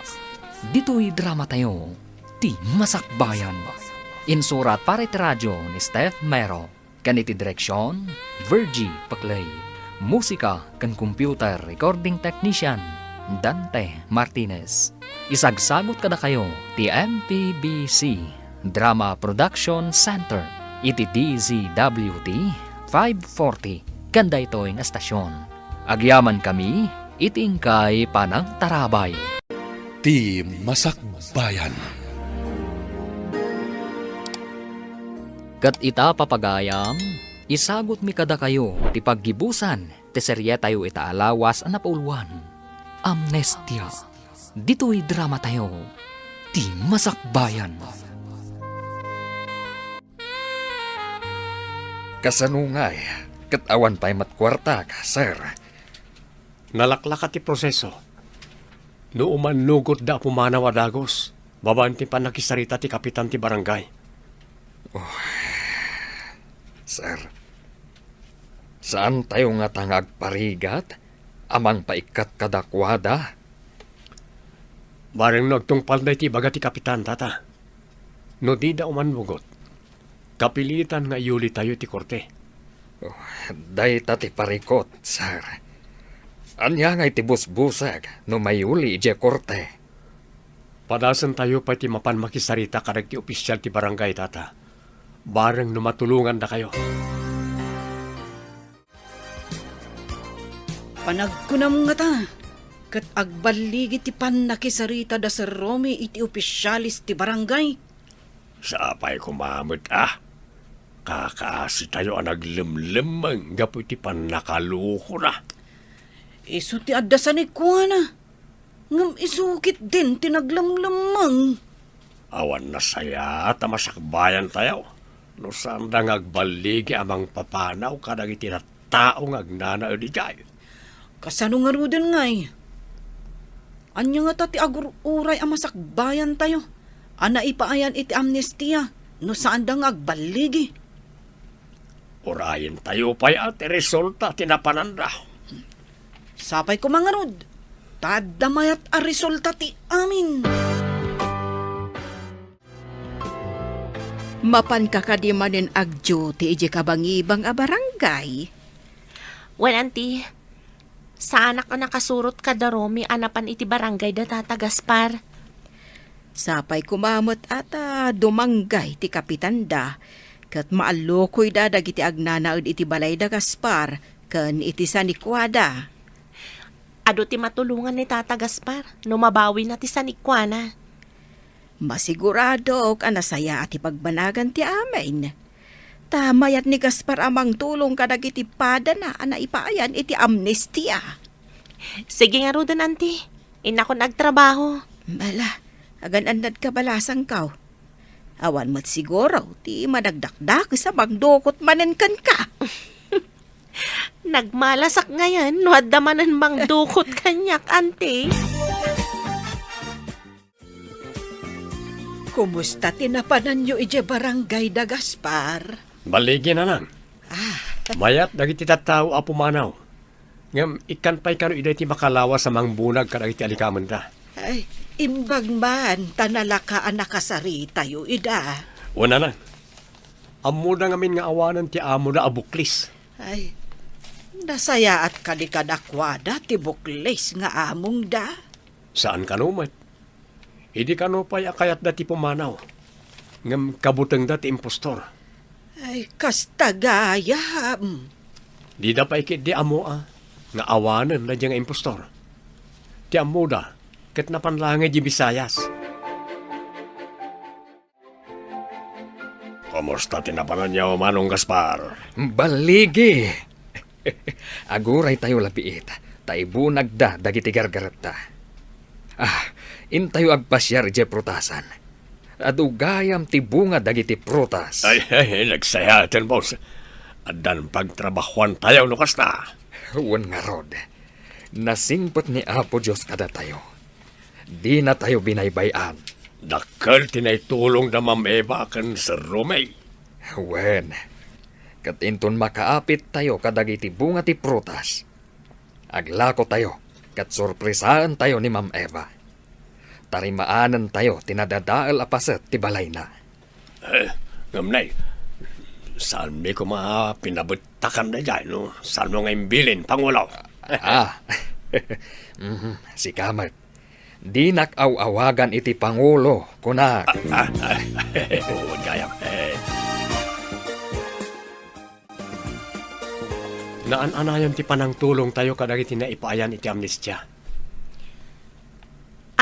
Ditoy dramatayo, Ti Masakbayan. Insurat para iti radio ni Steph Mero. Ken iti direksion, Virgie Paclay. Musika ken computer recording technician, Dante Martinez. Isagsagut kadakayo ti M P B C Drama Production Center iti D Z W T five forty ken daytoy nga estasion. Agyamankami iti inkay panangtarabay. Ti Masakbayan. Ket ita, papagayam, Isagutmi kadakayo ti paggibusan ti serietayo ita a lawas a napauluan, Amnestia. Ditoy dramatayo, Ti Masakbayan. Kasano ngay, ket awan pay met kuartak, sir? Nalaklaka ti proseso. No umannugotda a pumanaw a dagus, babaen ti pannakisarita ti kapitan ti barangay. Oh, sir, saantayo ngata nga agparigat a mangpaikkat kadakuada? Bareng no agtungpalda iti ibaga ti kapitan, tata. No dida umannugot, kapilitan nga iyulitayo iti korte. Oh, dayta ti parikut, sir. Ania ngay ti busbusek no mayuli idiay korte? Padasentayo pay ti mapan makisarita kadagiti opisial ti barangay, tata. Bareng no matulongandakayo. Panagkunam ngata, ket agballigi ti pannakisarita da Sir Romy iti opisialis ti barangay. Sapay koma met a kakaasitayo a naglemlemmeng gapu iti pannakalokona. Isu ti adda sanikuana. Ngem isu ketdin ti naglemlemmeng. Awan nasayaat a masakbayantayo no saanda nga agballigi a mangpapanaw kadagiti tattao nga agnanaed idiay. Kasano ngaruden ngay? Ania ngata ti agur-uray a masakbayantayo a naipaayan iti amnestia no saanda nga agballigi? Urayentayo pay a ti resulta ti napananda. Sapay koma ngarud, ta adda mayat a resulta ti amin. Mapanka kadi manen agduty idiay kabangibang a barangay? Wen, Auntie. Saanak a nakasurot kada Romy a napan iti barangay da Tata Gaspar. Sapay koma met a ta dumanggay ti kapitanda, ket maallukoyda dagiti agnanaed iti balay da Gaspar ken iti sanikuada. Adu ti matulongan ni Tata Gaspar no mabawina ti sanikuana. Masiguradok a nasayaat ti pagbanagan ti amin. Ta mayat ni Gaspar a mangtulong kadagiti padana a naipaayan iti amnestia. Sige ngaruden, Auntie. Innakon agtrabaho. Ala, agan-annad kabalasangko. Awan met siguro ti managdakdakes a mangdukot manen kenka. Nagmalasak ngayen no adda manen mangdukot kaniak, Auntie. Kumusta ti napananyo idiay barangay da Gaspar? Balligi, Nanang. Ah. Mayat dagiti tattao a pumanaw. Ngem ikkan pay kano ida iti makalawas a mangbunag kadagiti alikamenda. Ay, imbag man ta nalaka a nakasaritayo ida. Wen, Nanang. Ammoda ngamin nga awanen ti amoda a buklis. Ay, nasayaat kadi kadakuada ti buklis nga amongda? Saan kano met. Idi kano pay a kayatda ti pumanaw, ngem kabutengda ti impostor. Ay, kasta gayam. Dida pay ketdi ammoa nga awanen daydiay nga impostor. Ti ammoda, ket napan laeng idiay Visayas. Kumusta ti napananyo, Manong Gaspar? Balligi! Aguraytayo labiit, ta ibunagda dagiti gargaretta. Ah, intayo agpasiar idiay prutasan. Adu gayam ti bunga dagiti prutas. Ay, ay, nagsayaaten, boss. Addan pagtrabahoantayo no kasta. Wen ngarud, nasingpet ni Apo Dios kadatayo. Dinatayo binaybay-an. Dakkel ti naitulong da Ma'am Eva ken Sir Romey. Wen, ket inton makaapittayo kadagiti bunga ti prutas, aglakotayo ket sorpresaentayo ni Ma'am Eva. Tarimaanentayo ti nadadael a paset ti balayna. Eh, ngem nay, saanmi koma pinabettakan daydiay no saanmo nga imbilin, Pangulo? Ah. Mhm, sika met. Dinak aw-awagan iti Pangulo, kunak. Ah, ah, ah, oo, gayam. Eh. Naan-anayon ti panangtulongtayo kadagiti naipaayan iti amnestia.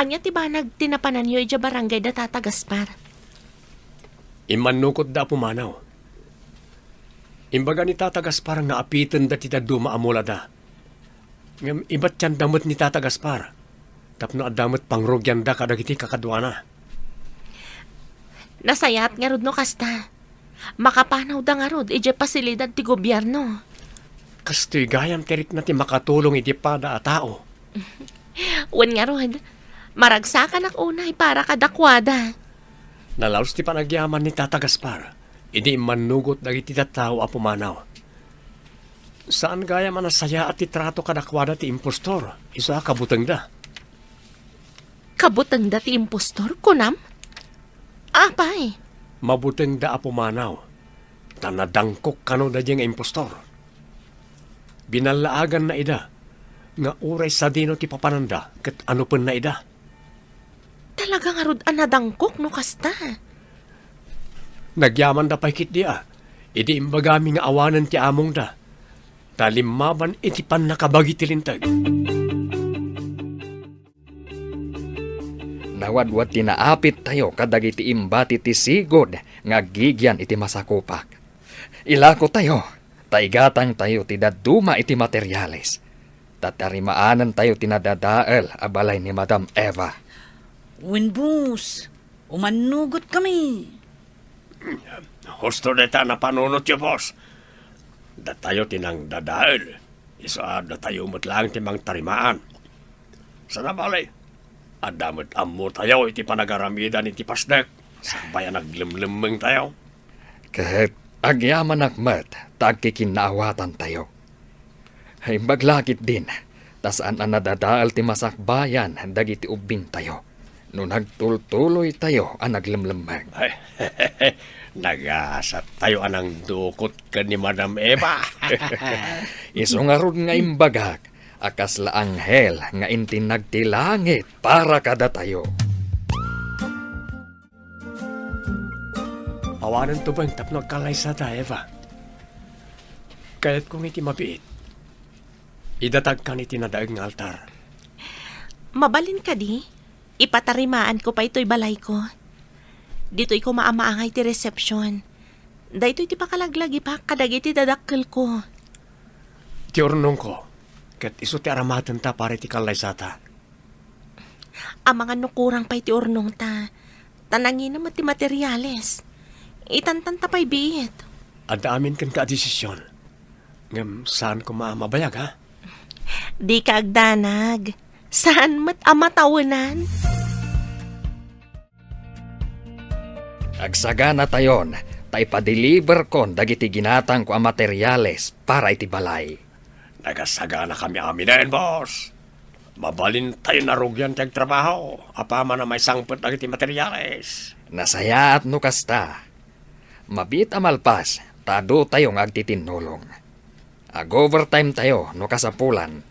Ania ti banag ti napananyo idiay barangay da Tata Gaspar? Immannukotda a pumanaw. Imbaga ni Tata Gaspar nga apitenda ti dadduma a mulada. Ngem ibatianda met ni Tata Gaspar tapno adda met pangrugianda kadagiti kakaduana. Nasayaat ngarud no kasta. Makapanawda ngarud idiay pasilidad ti gobierno. Kastoy gayam ti rikna ti makatulong iti pada a tao. Wen ngarud, maragsakanak unay para kadakuada. Nalaus ti panagyaman ni Tata Gaspar idi immannugot dagiti tattao a pumanaw. Saan gayam a nasayaat ti trato kadakuada ti impostor, isu a kabutengda. Kabutengda ti impostor, kunam? Apay? Mabutengda a pumanaw, ta nadangkok kano daydiay nga impostor. Binallaaganna ida, nga uray sadino ti papananda ket anupenna ida. Talaga ngarud a nadangkok no kasta. Nagyamanda pay ketdi a, idi imbagami nga awanen ti amongda, ta limmaban iti pannakabagi ti linteg. Nawadwad ti naapittayo kadagiti imbati ti sigud nga aggigian iti masakupak. Ilakotayo, ta igatangtayo ti dadduma iti materiales, ta tarimaanentayo ti nadadael a balay ni Madam Eva. Wen, boss, umannugotkami. Husto dayta a napanunotyo, boss. Datayo ti nangdadael. Isu a datayo met laeng ti mangtarimaan. Sana bale, adda met ammotayo iti panagaramidan iti pasdek, sakbay a naglemlemmengtayo. Ket agyamanak met ta agkikinnaawatantayo. Imbag la ketdin, ta saan a nadadael ti masakbayan dagiti ubbingtayo no nagtultuloytayo a naglemlemmeng. Ay, nagasattayo a nangdukot ken ni Madam Eva. Isu ngarud nga imbagak a kasla anghel nga intinnag ti langit para kadatayo. Awanen tubeng tapno agkallaysata, Eva. Kayatko nga iti mabiit, idatagkan iti nadaeg nga altar. Mabalin kadi, ipatarimaanko pay toy balayko. Ditoy koma a maangay ti resepsion. Daytoy ti pakalaglagipak kadagiti dadakkelko. Ti urnongko, ket isu ti aramatenta para iti kallaysata. Amangan no kurang pay ti urnongta, ta nangina met ti materiales. Itantanta pay biit. Adda amin kenka a desisyon. Ngem saan koma a mabayag, ha? Dika agdanag. Saan met a matawenan. Agsaganatayon, ta ipadeliberkon dagiti ginatangko a materiales para iti balay. Nagasaganakami aminen, boss. Mabalintayo narugian ti agtrabaho apaman a maisangpet dagiti materiales. Nasayaat no kasta. Mabiit a malpas, ta adutayo nga agtitinnulong. Ag-overtimetayo no kasapulan.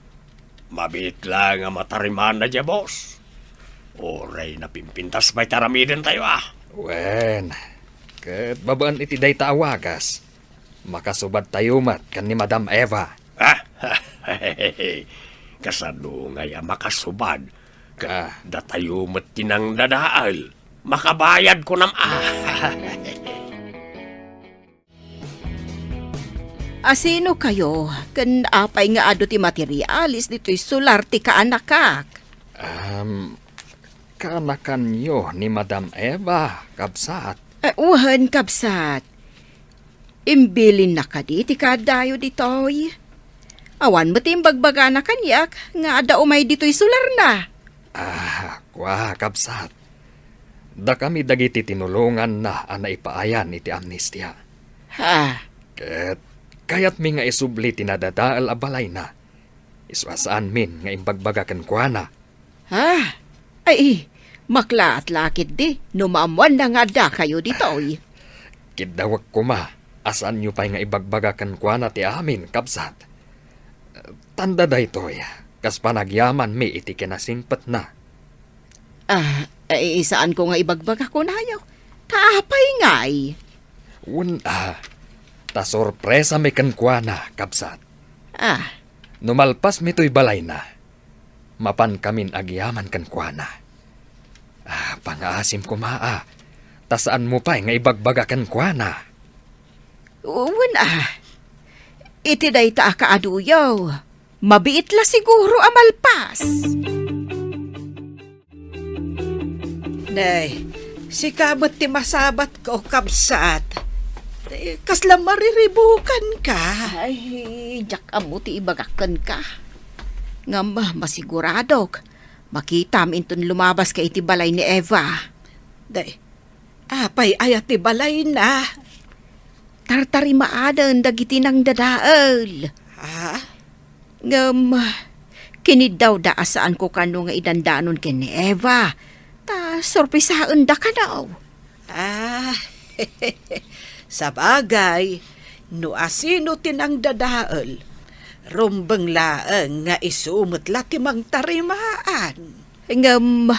Mabiit laeng a matarimaanna diay, boss. Uray napimpintas pay ti aramidentayo, a. Wen, ket babaen iti dayta a wagas, makasubadtayo met ken ni Madam Eva. Ah, kasadungay a makasubad. Ket datayo met ti nangdadael. Makabayad, kunam, a. Asino kayo, ken apay nga adu ti materialis ditoy solar ti kaanakak? Am, kaanakanyo ni Madam Eva, kabsat? Eh, wen, kabsat. Imbilinna kadi ti kaaddayo ditoy? Awan met ti imbagbagana kaniak nga adda umay ditoy solarna. Ah, kua, kabsat. Dakami dagiti tinulonganna a naipaayan iti amnestia. Ha? Ket kayatmi nga isubli ti nadadael a balayna. Isu a saanmin nga imbagbaga kenkuana. Ha? Ay, maklaat la ketdi no maammoanna nga addakayo ditoy. Kiddawek koma a saanyo pay nga ibagbaga kenkuana ti amin, kabsat. Tanda daytoy, kas panagyamanmi iti kinasingpetna. Ah, eh, saanko nga ibagbaga kunayo. Ta apay ngay? Wen a, ta sorpresami kenkuana, kabsat. Ah. No malpasmi toy balayna, mapankamin agyaman kenkuana. Ah, pangaasim koma a, ta saanmo pay nga ibagbaga kenkuana. Wen a, iti dayta a kaaduyo. Mabiit la siguro a malpas. Nay, sika met ti masabatko, kabsat. Eh, kasla mariribukanka. Ay, diak ammo ti ibagak kenka. Ngem masiguradok, makitam inton lumabaska iti balay ni Eva. Day, apay aya ti balayna? Tartarimaanen dagiti nangdadael. Ha? Ngem, kiniddawda a saanko kano nga idandanon ken ni Eva, ta sorpresaenda kano. Ah, sabagay, no asino ti nangdadael, rumbeng laeng nga isu met la ti mangtarimaan. Ngem,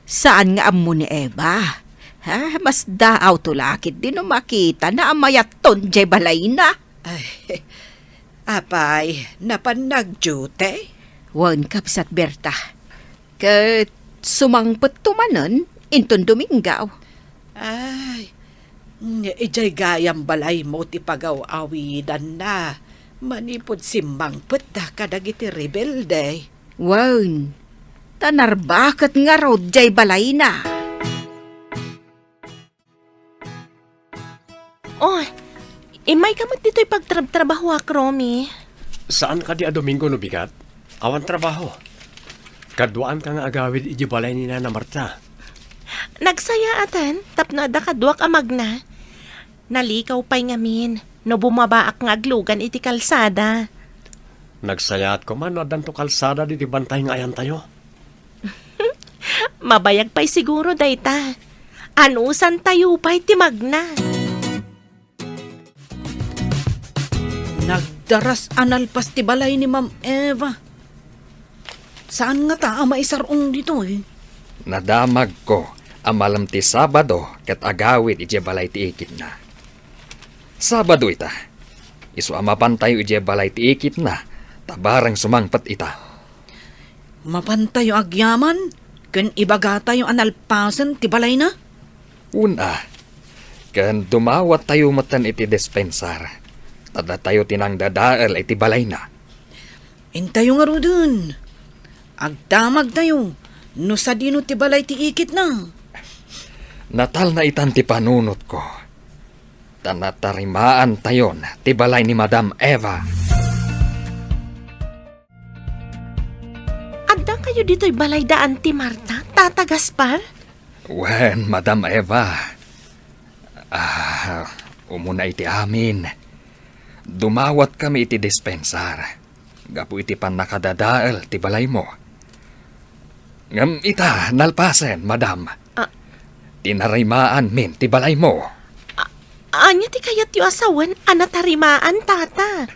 saan nga ammo ni Eva? Ha, masdaawto la ketdi no makitana a mayatton diay balayna. Ay, apay, napan nagdiute? Wen, Kabsat Berta. Ket sumangpetto manen inton Domingo. Ay, idiay gayam balaymo ti pagaw-awidanna manipud simmangpetda kadagiti rebelde. Wen, ta narbaket ngarud diay balayna. Oh, immayka met ditoy pagtrabtrabahoak, Romy. Saan kadi a Domingo no bigat? Awan trabaho. Kaduaanka nga agawid idiay balay ni Nana Marta. Nagsayaaten tapno adda kaduak a magna. Nalikaw pay ngamin no bumabaak nga aglugan iti kalsada. Nagsayaat koma no addanto kalsada ditoy bantay nga ayantayo. Mabayag pay siguro dayta. Anusantayo pay ti magna. Nagdaras a nalpas ti balay ni Ma'am Eva. Saan ngata a maisar-ong ditoy? Nadamagko a malem ti Sabado ket agawid idiay balay ti ikitna. Sabado ita. Isu a mapantayo idiay balay ti ikitna, ta bareng sumangpet ita. Mapantayo agyaman ken ibagatayo a nalpasen ti balayna? Wen a, ken dumawattayo metten iti dispensar, ta datayo ti nangdadael iti balayna. Intayo ngaruden, agdamagtayo no sadino ti balay ti ikitna. Natalna itan ti panunotko, ta natarimaantayon ti balay ni Madam Eva. Addakayo ditoy balay da Auntie Marta, Tata Gaspar? Wen, Madam Eva. Ah, umuna iti amin, dumawatkami iti dispensar gapu iti pannakadadael ti balaymo. Ngem ita, nalpasen, Madam. Ah. Tinarimaanmin ti balaymo. A-, ania ti kayatyo a sawen a natarimaan, Tata?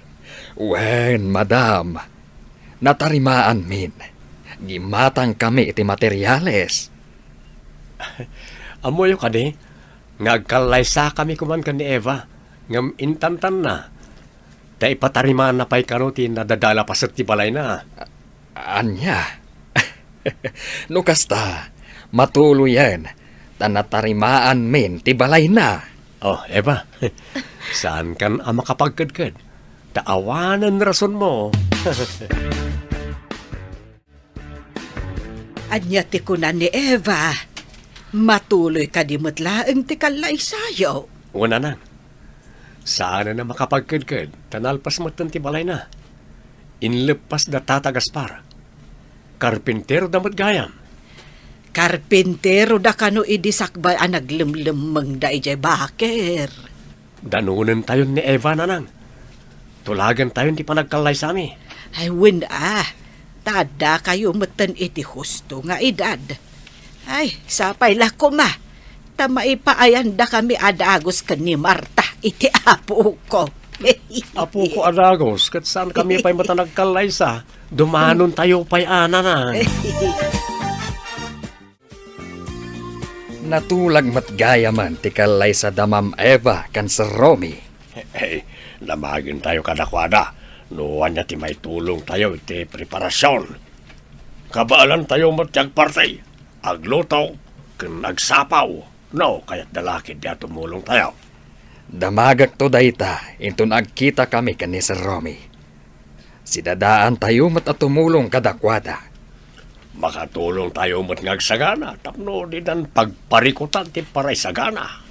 Wen, Madam. Natarimaanmin. Gimmatangkami iti materiales. Ammoyo kadi nga agkallaysakami koman ken ni Eva, ngem intantanna ta ipatarimaanna pay kano ti nadadael a paset ti balayna. A-, ania? No kasta, matuloyen, ta natarimaanmin ti balayna. Oh, Eva, saankan a makapagkedked, ta awanen rasonmo. Ania ti kuna ni Eva? Matuloy kadi met laeng ti kallaysayo? Wen, Nanang. Saanen a makapagkedked, ta nalpas metten ti balayna. Inleppas da Tata Gaspar. Karpintero da met gayam. Karpintero da kano idi sakbay a naglemlemmengda idiay baker. Danonentayon ni Eva, Nanang. Tulagentayon ti panagkallaysami. Ay, wen a, ta addakayo metten iti husto nga edad. Ay, sapay la koma, ta maipaayandakami a dagus ken ni Marta iti apoko. Apoko a dagus, ket saankami pay met a nagkallaysa. Dumanontayo pay a, Nanang. Natulag met gayamen ti kallaysada Ma'am Eva ken Sir Romy. Hey, damagentayo kadakuada no ania ti maitulongtayo iti preparasion. Kabaalantayo met ti agparti, agluto, ken agsapaw no kayatda la ketdi a tumulongtayo. Damagekto dayta inton agkitakami ken ni Sir Romy. Sidadaantayo met a tumulong kadakuada. Makatulongtayo met nga agsagana tapno didan pagparikutan ti paraisagana.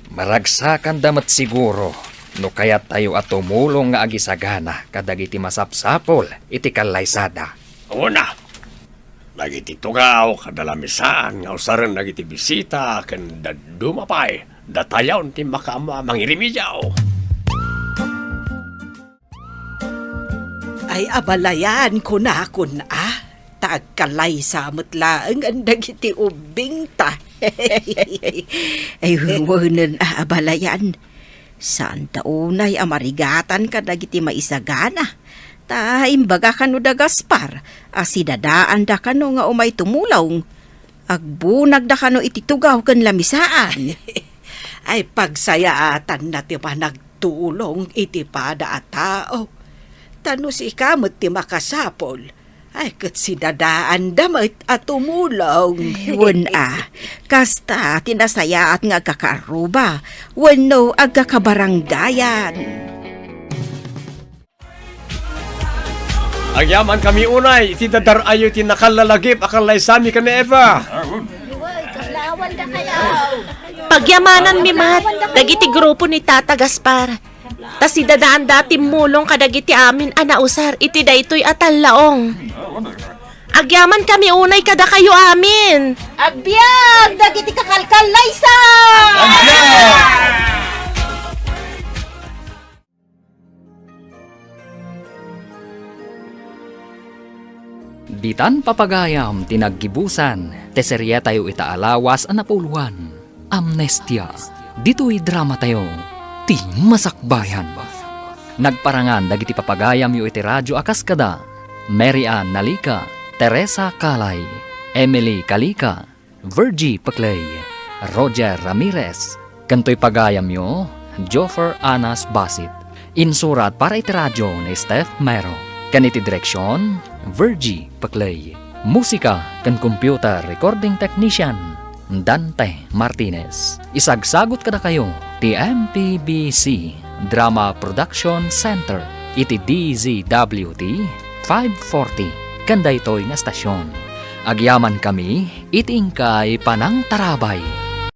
Maragsakanda met siguro no kayattayo a tumulong nga agisagana kadagiti masapsapul iti kallaysada. Una, dagiti tugaw kada lamisaan nga usaren dagiti bisita ken dadduma pay, datayon ti makaammo a mangirimediaw. Ay, abalayan, kunakon a, ta agkalaysa met laeng dagiti ubbingta. Ay, wenen a, abalayan. Saanta unay a marigatan kadagiti maisagana. Ta imbaga kano da Gaspar, a sidadaanda kano nga umay tumulong. Agbunagda kano iti tugaw ken lamisaan. Ay, pagsayaatanna ti panagtulong iti pada a tao. Ta no sika met ti makasapul, ay, ket sidadaanda met a tumulong. Ay, wen a, kasta ti nasayaat nga agkakaarruba wenno agkakabarangayan. Agyamankami unay iti dadar-ayo ti nakallalagip a kallaysami ken ni Eva. Pagyamananmi met dagiti grupo ni Tata Gaspar, ta sidadaanda a timmulong kadagiti amin a nausar iti daytoy a tallaong. Agyamankami unay kadakayo amin. Agbiag dagiti kakalkallaysa! Ditan papagayam ti naggibusan ti serietayo ita a lawas a napuloan, Amnestia. Ditoy dramatayo, ti masakbayan. Nagparangan dagiti papagayamyo iti radio a kas kada Mary Ann Nalica, Teresa Calay, Emily Calica, Virgie Peclay, Roger Ramirez, ken toy pagayamyo, Joffer Anas Basit. Insurat para iti radio ni Steph Mero, ken iti direksion, Virgie Peclay. Musika ken computer recording technician, Dante Martinez. Isagsagut kadakayo ti M P B C Drama Production Center iti D Z W T five forty ken daytoy nga estasion. Agyamankami iti inkay panangtarabay.